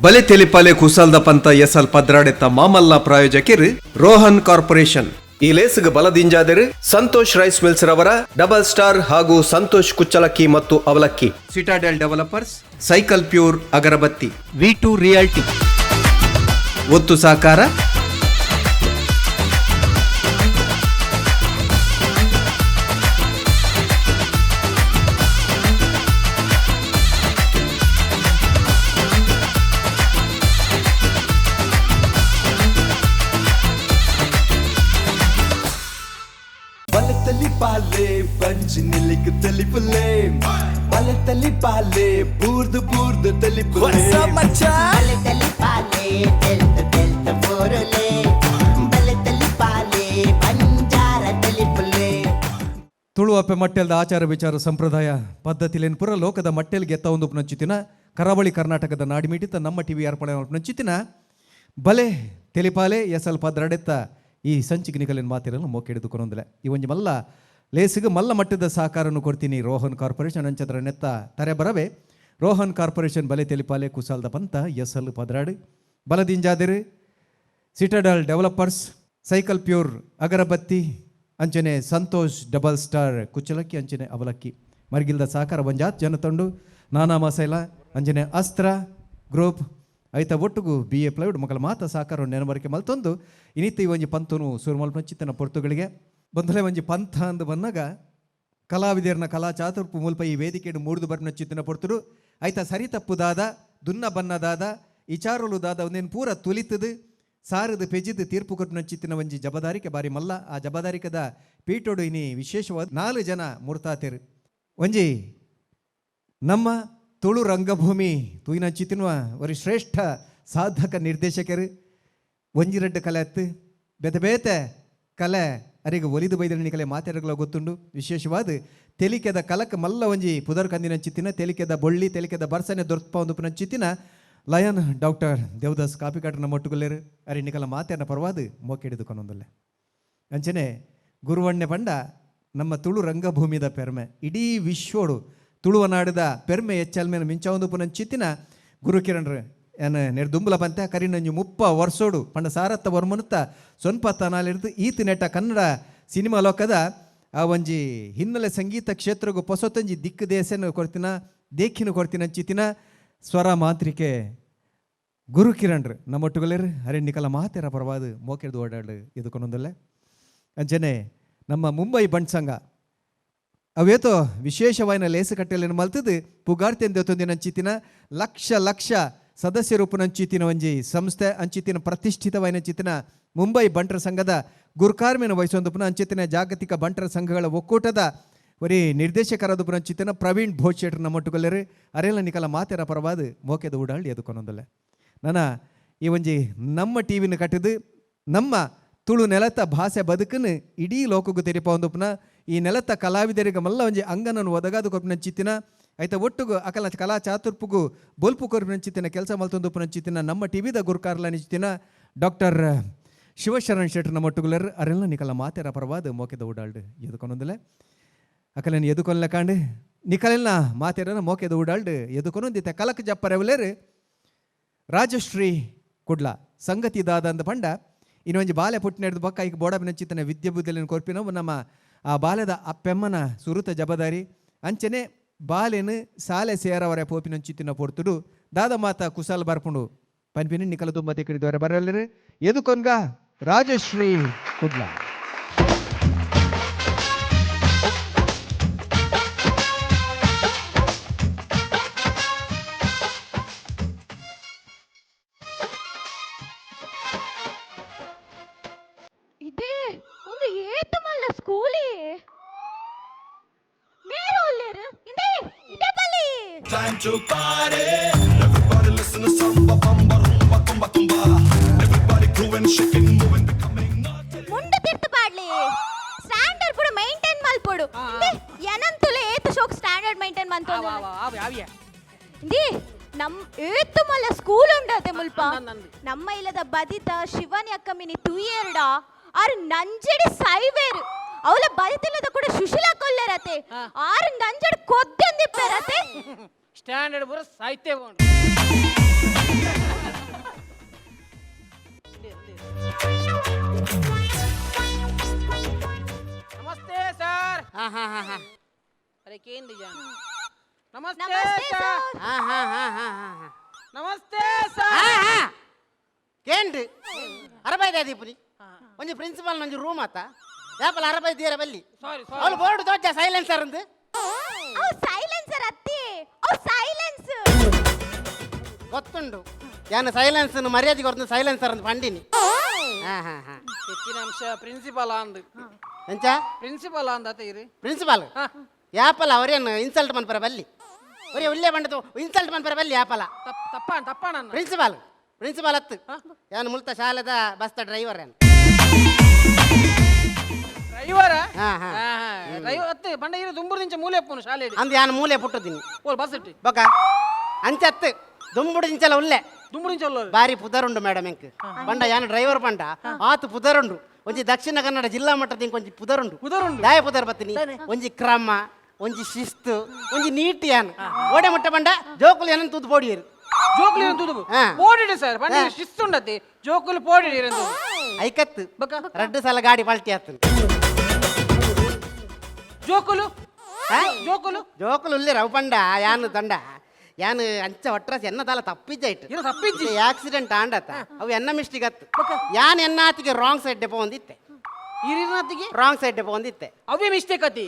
ಬಲೆ ತೆಲಿಪಾಲೆ ಕುಸಲ್ದ ಪಂತ ಎಸಲ್ ಪದ್ರಾಡೆತ್ತ ಮಾಮಲ್ಲ ಪ್ರಾಯೋಜಕಿರು ರೋಹನ್ ಕಾರ್ಪೊರೇಷನ್. ಈ ಲೇಸ್ಗೆ ಬಲದಿಂಜಾದರು ಸಂತೋಷ್ ರೈಸ್ ಮಿಲ್ಸ್ ರವರ ಡಬಲ್ ಸ್ಟಾರ್ ಹಾಗೂ ಸಂತೋಷ್ ಕುಚ್ಚಲಕ್ಕಿ ಮತ್ತು ಅವಲಕ್ಕಿ, ಸಿಟಾಡೆಲ್ ಡೆವಲಪರ್ಸ್, ಸೈಕಲ್ ಪ್ಯೂರ್ ಅಗರಬತ್ತಿ, ವಿ2 ರಿಯಾಲ್ಟಿ ಒತ್ತು ಸಹಕಾರ. ಬಲತಲಿ ಪಾಲೆ ಬಂಜಿ ನಿಲ್ಲಿಕ್ ತಲಿಪುಲೆ, ಬಲತಲಿ ಪಾಲೆ ಬೂರ್ದು ಬೂರ್ದು ತಲಿಪುಲೆ. ಬಲತಲಿ ಪಾಲೆ ತೆಲ್ತ ತೆಲ್ತ ಬೋರುಲೆ, ಬಲತಲಿ ಪಾಲೆ ಬಂಜಾರ ತಲಿಪುಲೆ. ತುಳು ಅಪ್ಪೆ ಮಟ್ಟೆಲ್ದ ಆಚಾರ ವಿಚಾರ ಸಂಪ್ರದಾಯ ಪದ್ಧತಿಲೇನು ಪೂರ ಲೋಕದ ಮಟ್ಟೆಲ್ಗೆ ಎತ್ತ ಒಂದು ನಂಚಿತಿನ ಕರಾವಳಿ ಕರ್ನಾಟಕದ ನಾಡಿಮೀಟಿತ ನಮ್ಮ ಟಿವಿ ಅರ್ಪಣೆ ನಂಚಿತಿನ ಬಲೆ ತೆಲಿಪಾಲೆ ಎಸಲ್ ಪದ್ರಡೆತ್ತ ಈ ಸಂಚಿಗೆ ನಿಕಲಿನ ಮಾತಿರಲು ಮೋಕೆಡಿದು ಕೊನೊಂದಲೆ. ಈ ಒಂಜಿ ಮಲ್ಲ ಲೇಸಿಗೆ ಮಲ್ಲ ಮಟ್ಟದ ಸಹಕಾರವನ್ನು ಕೊಡ್ತೀನಿ ರೋಹನ್ ಕಾರ್ಪೊರೇಷನ್ ಅಂಚದ್ರ ನೆತ್ತ ತರೆ ಬರವೆ ರೋಹನ್ ಕಾರ್ಪೊರೇಷನ್ ಬಲೆ ತೆಲಿಪಾಲೆ ಕುಸಾಲ್ದ ಪಂತ ಎಸಲ್ ಪದ್ರಾಡು ಬಲದಿಂಜಾದಿರು ಸಿಟಡಲ್ ಡೆವಲಪರ್ಸ್, ಸೈಕಲ್ ಪ್ಯೂರ್ ಅಗರಬತ್ತಿ ಅಂಚನೆ ಸಂತೋಷ್ ಡಬಲ್ ಸ್ಟಾರ್ ಕುಚ್ಚಲಕ್ಕಿ ಅಂಚನೆ ಅವಲಕ್ಕಿ ಮರ್ಗಿಲ್ದ ಸಹಕಾರ ಒಂಜಾತ್ ಜನ ತಂಡು ನಾನಾ ಮಸೈಲ ಅಂಚನೆ ಅಸ್ತ್ರ ಗ್ರೂಪ್ ಐತ ಒಟ್ಟುಗು ಬಿ ಎ ಪ್ಲೈವುಡ್ ಮಕ್ಕಳ ಮಾತ ಸಹಕಾರ ನೆನಬರಿಕೆ ಮಲ್ತೊಂದು ಇನಿತ ಈ ಒಂಜಿ ಪಂತನು ಸೂರ್ಮಲ್ಪ ಚಿತ್ತನ ಪೊರ್ತುಗಳಿಗೆ ಬಂಧುಲೆ. ಒಂಜಿ ಪಂಥ ಅಂದು ಬಂದಾಗ ಕಲಾವಿದರ್ನ ಕಲಾ ಚಾತುರ್ಪು ಮುಲ್ಪ ಈ ವೇದಿಕೆಯನ್ನು ಮೂಡ್ದು ಬರ್ನ ಚಿತ್ತಿನ ಪೊರ್ತುಡು ಐತ ಸರಿ ತಪ್ಪುದಾದ ದುನ್ನ ಬನ್ನದಾದ ಇಚಾರುಲು ದಾದ ಒಂದೇನು ಪೂರ ತುಲಿತದು ಸಾರದು ಪೆಜಿದು ತೀರ್ಪು ಕೊಟ್ಟು ಚಿತ್ತಿನ ಒಂಜಿ ಜಬದಾರಿಕೆ ಬಾರಿ ಮಲ್ಲ. ಆ ಜಬದಾರಿಕದ ಪೀಠೋಡು ಇನಿ ವಿಶೇಷವಾದ ನಾಲು ಜನ ಮೂರ್ತಾತೆರು. ಒಂಜಿ ನಮ್ಮ ತುಳು ರಂಗಭೂಮಿ ತೂಯಿನ ಚಿತ್ತಿನುವ ಒರಿ ಶ್ರೇಷ್ಠ ಸಾಧಕ ನಿರ್ದೇಶಕರು. ಒಂಜಿ ರಡ್ಡು ಕಲೆ ಅತ್ತು, ಬೇತೆ ಬೇತೆ ಕಲೆ ಅರಿಗೆ ಒಲಿದು ಬೈದರಣಿ ಕಲೆ ಮಾತೆರಗಳ ಗೊತ್ತುಂಡು. ವಿಶೇಷವಾದ ತೆಲಿಕೆದ ಕಲಕ ಮಲ್ಲ ಒಂಜಿ ಪುದರ್ ಕಂದಿನ ಚಿತ್ತಿನ, ತೆಲಿಕೆದ ಬೊಳ್ಳಿ ತೆಲಿಕೆದ ಬರ್ಸನೆ ದೊರ್ಪ ಒಂದು ಚಿತ್ತಿನ ಲಯನ್ ಡಾಕ್ಟರ್ ದೇವದಾಸ್ ಕಾಪಿಕಾಟನ ಮೊಟ್ಟುಗುಲ್ಲೇರು. ಅರೆ ನಿಕಲ ಮಾತೆಯನ್ನ ಪರವಾದ ಮೋಕೆಡಿದು ಕೊನೊಂದುಲ್ಲೆ. ಅಂಚನೆ ಗುರುವಣ್ಣೆ ಪಂಡ ನಮ್ಮ ತುಳು ರಂಗಭೂಮಿದ ಪೆರ್ಮೆ, ಇಡೀ ವಿಶ್ವೋಡು ತುಳುವ ನಾಡಿದ ಪೆರ್ಮೆ ಎಚ್ಚಲ್ಮೇಲೆ ಮಿಂಚವೊಂದು ಪುನಂ ಚಿತ್ತಿನ ಗುರುಕಿರಣ್ರು ಏನ ನೆರ್ದುಂಬುಲ ಪಂತೆ ಕರಿನಂಜು 30 ವರ್ಷೋಡು ಪಂಡ ಸಾರತ್ತ ವರ್ಮನುತ್ತ ಸೊನ್ಪ ತನಾಲಿರ್ದು ಈತ ನೆಟ್ಟ ಕನ್ನಡ ಸಿನಿಮಾ ಲೋಕದ ಆ ಒಂಜಿ ಹಿನ್ನೆಲೆ ಸಂಗೀತ ಕ್ಷೇತ್ರಗೂ ಪೊಸತೊಂಜಿ ದಿಕ್ಕು ದೇಶನ ಕೊಡ್ತಿನ ದೇಖಿನ ಕೊಡ್ತಿನ ಚಿತ್ತಿನ ಸ್ವರ ಮಾಂತ್ರಿಕೆ ಗುರುಕಿರಣ್ರು ನಮ್ಮೊಟ್ಟುಗಲೇರು. ಅರೆ ನಿಕಲ ಮಾತೆರ ಪರವಾದ ಮೋಕೆರ್ದು ಓಡಾಡು ಇದು ಕೊನೊಂದಲ್ಲೇ. ಅಂಚನೆ ನಮ್ಮ ಮುಂಬೈ ಬಂಟ್ ಸಂಘ ಅವೇತೋ ವಿಶೇಷವಾಯಿನ ಲೇಸು ಕಟ್ಟೆలను ಮಲ್ತದು ಪುಗಾರ್ತೆಂದೊಂದಿನ ಅಂಚಿತಿನ ಲಕ್ಷ ಲಕ್ಷ ಸದಸ್ಯ ರೂಪನ ಅಂಚಿತಿನ ಒಂಜಿ ಸಂಸ್ಥೆ ಅಂಚಿತಿನ ಪ್ರತಿಷ್ಠಿತವಾಯಿನ ಚಿತ್ತಿನ ಮುಂಬೈ ಬಂಟರ ಸಂಘದ ಗುರುಕಾರ್ಮಿನ ವಹಿಸೊಂದು ಅಂಚಿತಿನ ಜಾಗತಿಕ ಬಂಟರ ಸಂಘಗಳ ಒಕ್ಕೂಟದ ಒರಿ ನಿರ್ದೇಶಕರಾದ ಅಂಚಿತಿನ ಪ್ರವೀಣ್ ಭೋಜ್ ಶೆಟ್ರ್ ನಮ್ಮೊಟ್ಟುಗೊಲ್ಲೆರು. ಅರೆಲ್ಲ ನಿಕಲ ಮಾತೆರ ಪರವಾದ ಮೋಕೆದ ಊಡಾಳ್ ಎದುಕೊನೊಂದಲ್ಲೆ. ನನ್ನ ಈ ಒಂಜಿ ನಮ್ಮ ಟಿವಿನ ಕಟ್ಟಿದು ನಮ್ಮ ತುಳು ನೆಲತ ಭಾಷೆ ಬದುಕನ್ನು ಇಡೀ ಲೋಕಕ್ಕೂ ತೆರಿಪ ಈ ನೆಲತ ಕಲಾವಿದರಿಗೆ ಮಲ್ಲ ಒಂಜಿ ಅಂಗನನ್ನು ಒದಗಾದು ಕೊರ್ಪಿನ ಚಿತ್ತಿನ ಐತ ಒಟ್ಟುಗು ಅಕಲ ಕಲಾ ಚಾತುರ್ಪುಗು ಬೊಲ್ಪು ಕೊರ್ಪಿನ ಚಿತ್ತಿನ ಕೆಲಸ ಮಲ್ತೊಂದು ಚಿತ್ತಿನ ನಮ್ಮ ಟಿವಿದ ಗುರುಕಾರ್ಲ ಚಿತ್ತಿನ ಡಾಕ್ಟರ್ ಶಿವಶರಣ್ ಶೆಟ್ರ್ ನಮ್ಮ ಒಟ್ಟುಗುಲರ್. ಅರೆಲ್ಲ ನಿಕಲ ಮಾತೆರ ಪರವಾದ ಮೋಕೆದ ಊಡಾಳ್ಡು ಎದುಕೊನೊಂದಲೆ. ಅಕಲನ್ ಎದುಕೊಲ್ಲ ಕಾಂಡು ನಿಕಲೆಲ್ಲ ಮಾತೆರನ ಮೋಕೆದ ಊಡಾಳ್ಡು ಎದುಕೊನೊಂದಿತ್ತೆ. ಕಲಕ್ ಜಪ್ಪರೆವಲೇರು ರಾಜಶ್ರೀ ಕುಡ್ಲ. ಸಂಗತಿ ದಾದ ಅಂದ ಪಂಡ ಇನ್ನೊಂಜಿ ಬಾಲೆ ಪುಟ್ಟಿನೆಡ್ದು ಬೊಕ್ಕ ಐಕ್ ಬೋಡಬಿನ ಚಿತ್ತನ ವಿದ್ಯೆ ಬುದ್ಧಿಯನ್ನು ಕೊರ್ಪಿನವು ನಮ್ಮ ಆ ಬಾಲೆದ ಅಪ್ಪೆಮ್ಮನ ಸುರುತ ಜಬದಾರಿ. ಅಂಚನೆ ಬಾಲೆನು ಸಾಲೆ ಸೇರವರೆ ಪೋಪಿನ ಚಿತ್ತಿನ ಪೊರ್ತುಡು ದಾದ ಮಾತ ಕುಸಾಲ್ ಬರ್ಪುಂಡು ಪನ್ಪಿನ ನಿಕಲ ತುಂಬ ತಿಕ್ಕಡಿದವರೆ ಬರಲ್ಲರು. ಎದುಕೊನ್ಗ ರಾಜಶ್ರೀ ಕುಡ್ಲ. ಇದೇ ಒಂದು ಏತು ಮಲ್ಲ ಸ್ಕೂಲಿ ಮೇರು ಉಲ್ಲೇರು ಇಂದೇ ಇದೇ ಬಲ್ಲಿ. Time to party. Everybody listen to samba, bamba, rumba, tumba, tumba. Everybody grooving, shaking, moving, becoming naughty. ಮುಂಡು ತಿರ್ತು ಪಾಡ್ಲಿ, ಸ್ಟ್ಯಾಂಡರ್ಡ್ ಪೂರ ಮೈಂಟೈನ್ ಮಲ್ಪೊಡು. ಇಂದೇ ಎನಂತುಲೆ ಏತು ಶೋಕ್ ಸ್ಟ್ಯಾಂಡರ್ಡ್ ಮೈಂಟೈನ್ ಮಂತೊಂದು. ಇಂದಿ ನಮ್ ಏತು ಮಲ್ಲ ಸ್ಕೂಲ್ ಉಂಡತೆ ಮುಲ್ಪ. ನಮ್ಮ ಇಲ್ಲದ ಬದಿತ ಶಿವನಿ ಅಕ್ಕ ಮಿನಿ ತುಯ್ಯೇರ್ಡ ಆರು ನಂಜಡಿ ಸೈವೇರು. ಅವಳ ಬದಿತಿಲ್ಲದ ಕೂಡ ಸುಶೀಲಾ ಕೊಲ್ಲೆರತೆ, ಆರು ನಂಜಡಿ ಕೊದ್ದೆಂದಿಪ್ಪೇರತೆ. ಸ್ಟ್ಯಾಂಡರ್ಡ್ ಪೂರ ಸಾಹಿತ್ಯ ಉಂಡು. ಹಾ ಹಾ ಹಾ ಅರೆ ಕೇಂದ್ರ ಜಾನ. ನಮಸ್ತೆ ನಮಸ್ತೆ ಸರ್. ಸರ್. ಹಾ ಹಾ ಹಾ ಹಾ ಹಾ ಹಾ. ನಮಸ್ತೆ ಸರ್. ಹಾ ಹಾ ಕೇಂದ್ರ ಅರಬೈದ ದೀಪುನಿ ಒಂಜಿ ಪ್ರಿನ್ಸಿಪಾಲ್ ಒಂಜಿ ರೂಮ್ ಆತ ಯಾಪಲ ಅರಬೈ ತೀರ ಬಲ್ಲಿ. ಸಾರಿ ಸಾರಿ. ಅವಳು ಬೋರ್ಡ್ ತೋಚ ಸೈಲೆನ್ಸರ್ ಅಂದು. ಅವ್ ಸೈಲೆನ್ಸರ್ ಅತ್ತಿ, ಅವ್ ಸೈಲೆನ್ಸ್. ಗೊತ್ತುಂಡು, ಯಾನ ಸೈಲೆನ್ಸ್ ಮರ್ಯಾದೆ ಕೊಡ್ತು ಸೈಲೆನ್ಸರ್ ಅಂತ ಪಂಡಿನಿ. ಹಾ ಹಾ ಹಾ. ಹೆಚ್ಚಿನ ಅಂಶ ಪ್ರಿನ್ಸಿಪಾಲ್ ಅಂದ್. ಎಂಚ? ಪ್ರಿನ್ಸಿಪಾಲ್ ಅಂದ ಅತ್ತ ಇರಿ. ಪ್ರಿನ್ಸಿಪಾಲ್ ಯಾಪಲ ಅವರೇನು ಇನ್ಸಲ್ಟ್ ಮನ್ಪರ ಬಲ್ಲಿ, ಒರೇ ಉಲ್ಲೇ ಬಂಡದು ಇನ್ಸಲ್ಟ್ ಮನ್ಪರ ಬಲ್ಲಿ ಯಾಪಲ. ತಪ್ಪ ತಪ್ಪ ತಪ್ಪ ನನ್ನ. ಪ್ರಿನ್ಸಿಪಾಲ್ ಪ್ರಿನ್ಸಿಪಾಲ್ ಹತ್ತು ಯಾನು ಮುಲ್ತ ಶಾಲೆದ ಬಸ್ತ ಡ್ರೈವರ್ ಏನು. ಡ್ರೈವರ? ಹಾ, ಹಾ. ಡ್ರೈವರ್ ಅತ್ತೆ ಬಂಡ ಇರು ದುಂಬುರು ದಿಂಚ ಮೂಲೆ ಪೋನು ಶಾಲೆ. ಅಂದ್ ಯಾನು ಮೂಲೆ ಪುಟ್ಟದಿನಿ. ಓಲ್ ಬಸ್ ಇಟ್ಟಿ. ಬೊಕ ಅಂಚತ್ತು ದುಂಬುಡು ದಿಂಚಲ ಉಲ್ಲೆ. ದುಂಬುರು ದಿಂಚ ಉಲ್ಲ. ಬಾರಿ ಪುದರುಂಡು ಮೇಡಮ್ ಎಂಕ್ ಪಂಡ ಯಾನು ಡ್ರೈವರ್ ಪಂಡ ಆತು ಪುದರುಂಡು. ಒಂಜಿ ದಕ್ಷಿಣ ಕನ್ನಡ ಜಿಲ್ಲಾ ಮಟ್ಟದ ಇಂಕ್ ಒಂಜಿ ಪುದರುಂಡು. ಪುದರುಂಡು. ದಾಯ ಪುದರ್ ಬತ್ತಿನಿ ಒಂಜಿ ಕ್ರಮ, ಒಂಜಿ ಶಿಸ್ತು, ಒಂಜಿ ನೀಟ್. ಯಾನು ಓಡೆ ಮುಟ್ಟ ಪಂಡ ಜೋಕುಲು ಏನಂತ ತೂದು ಪೋಡಿಯರು. ಜೋಕುಲು ಏನು ತೂದು ಪೋಡಿಡಿ ಸರ್, ಪಂಡ ಶಿಸ್ತು ಉಂಡತಿ ಜೋಕುಲು ಪೋಡಿಡಿ ಇರಂದು. ಐಕತ್ತು ಬೊಕ ರಡ್ಡು ಸಲ ಗಾಡಿ ಪಲ್ಟಿ ಆತು. ಜೋಕುಲು ಜೋಕುಲು ಜೋಕುಲು ಉಲ್ಲೇರು ಅವು ಪಂಡ ಯಾನು ದಂಡ ಯಾನು ಅಂಚ ಒಟ್ರಾಸಿ ಎನ್ನ ತಾಲ ತಪ್ಪಿಜ್ಜಾಯ್ತು. ಏನು ತಪ್ಪಿಜ್ಜಿ? ಆಕ್ಸಿಡೆಂಟ್ ಆಂಡತ ಅವು ಎನ್ನ ಮಿಸ್ಟೇಕ್ ಅತ್ತು. ಯಾನ್ ಎನ್ನ ಆತಿಗೆ ರಾಂಗ್ ಸೈಡ್ ಪೋಂದಿತ್ತೆ. ಇರಿನಾತಿಗೆ ರಾಂಗ್ ಸೈಡ್ ಪೋಂದಿತ್ತೆ. ಅವೇ ಮಿಸ್ಟೇಕ್ ಅತಿ,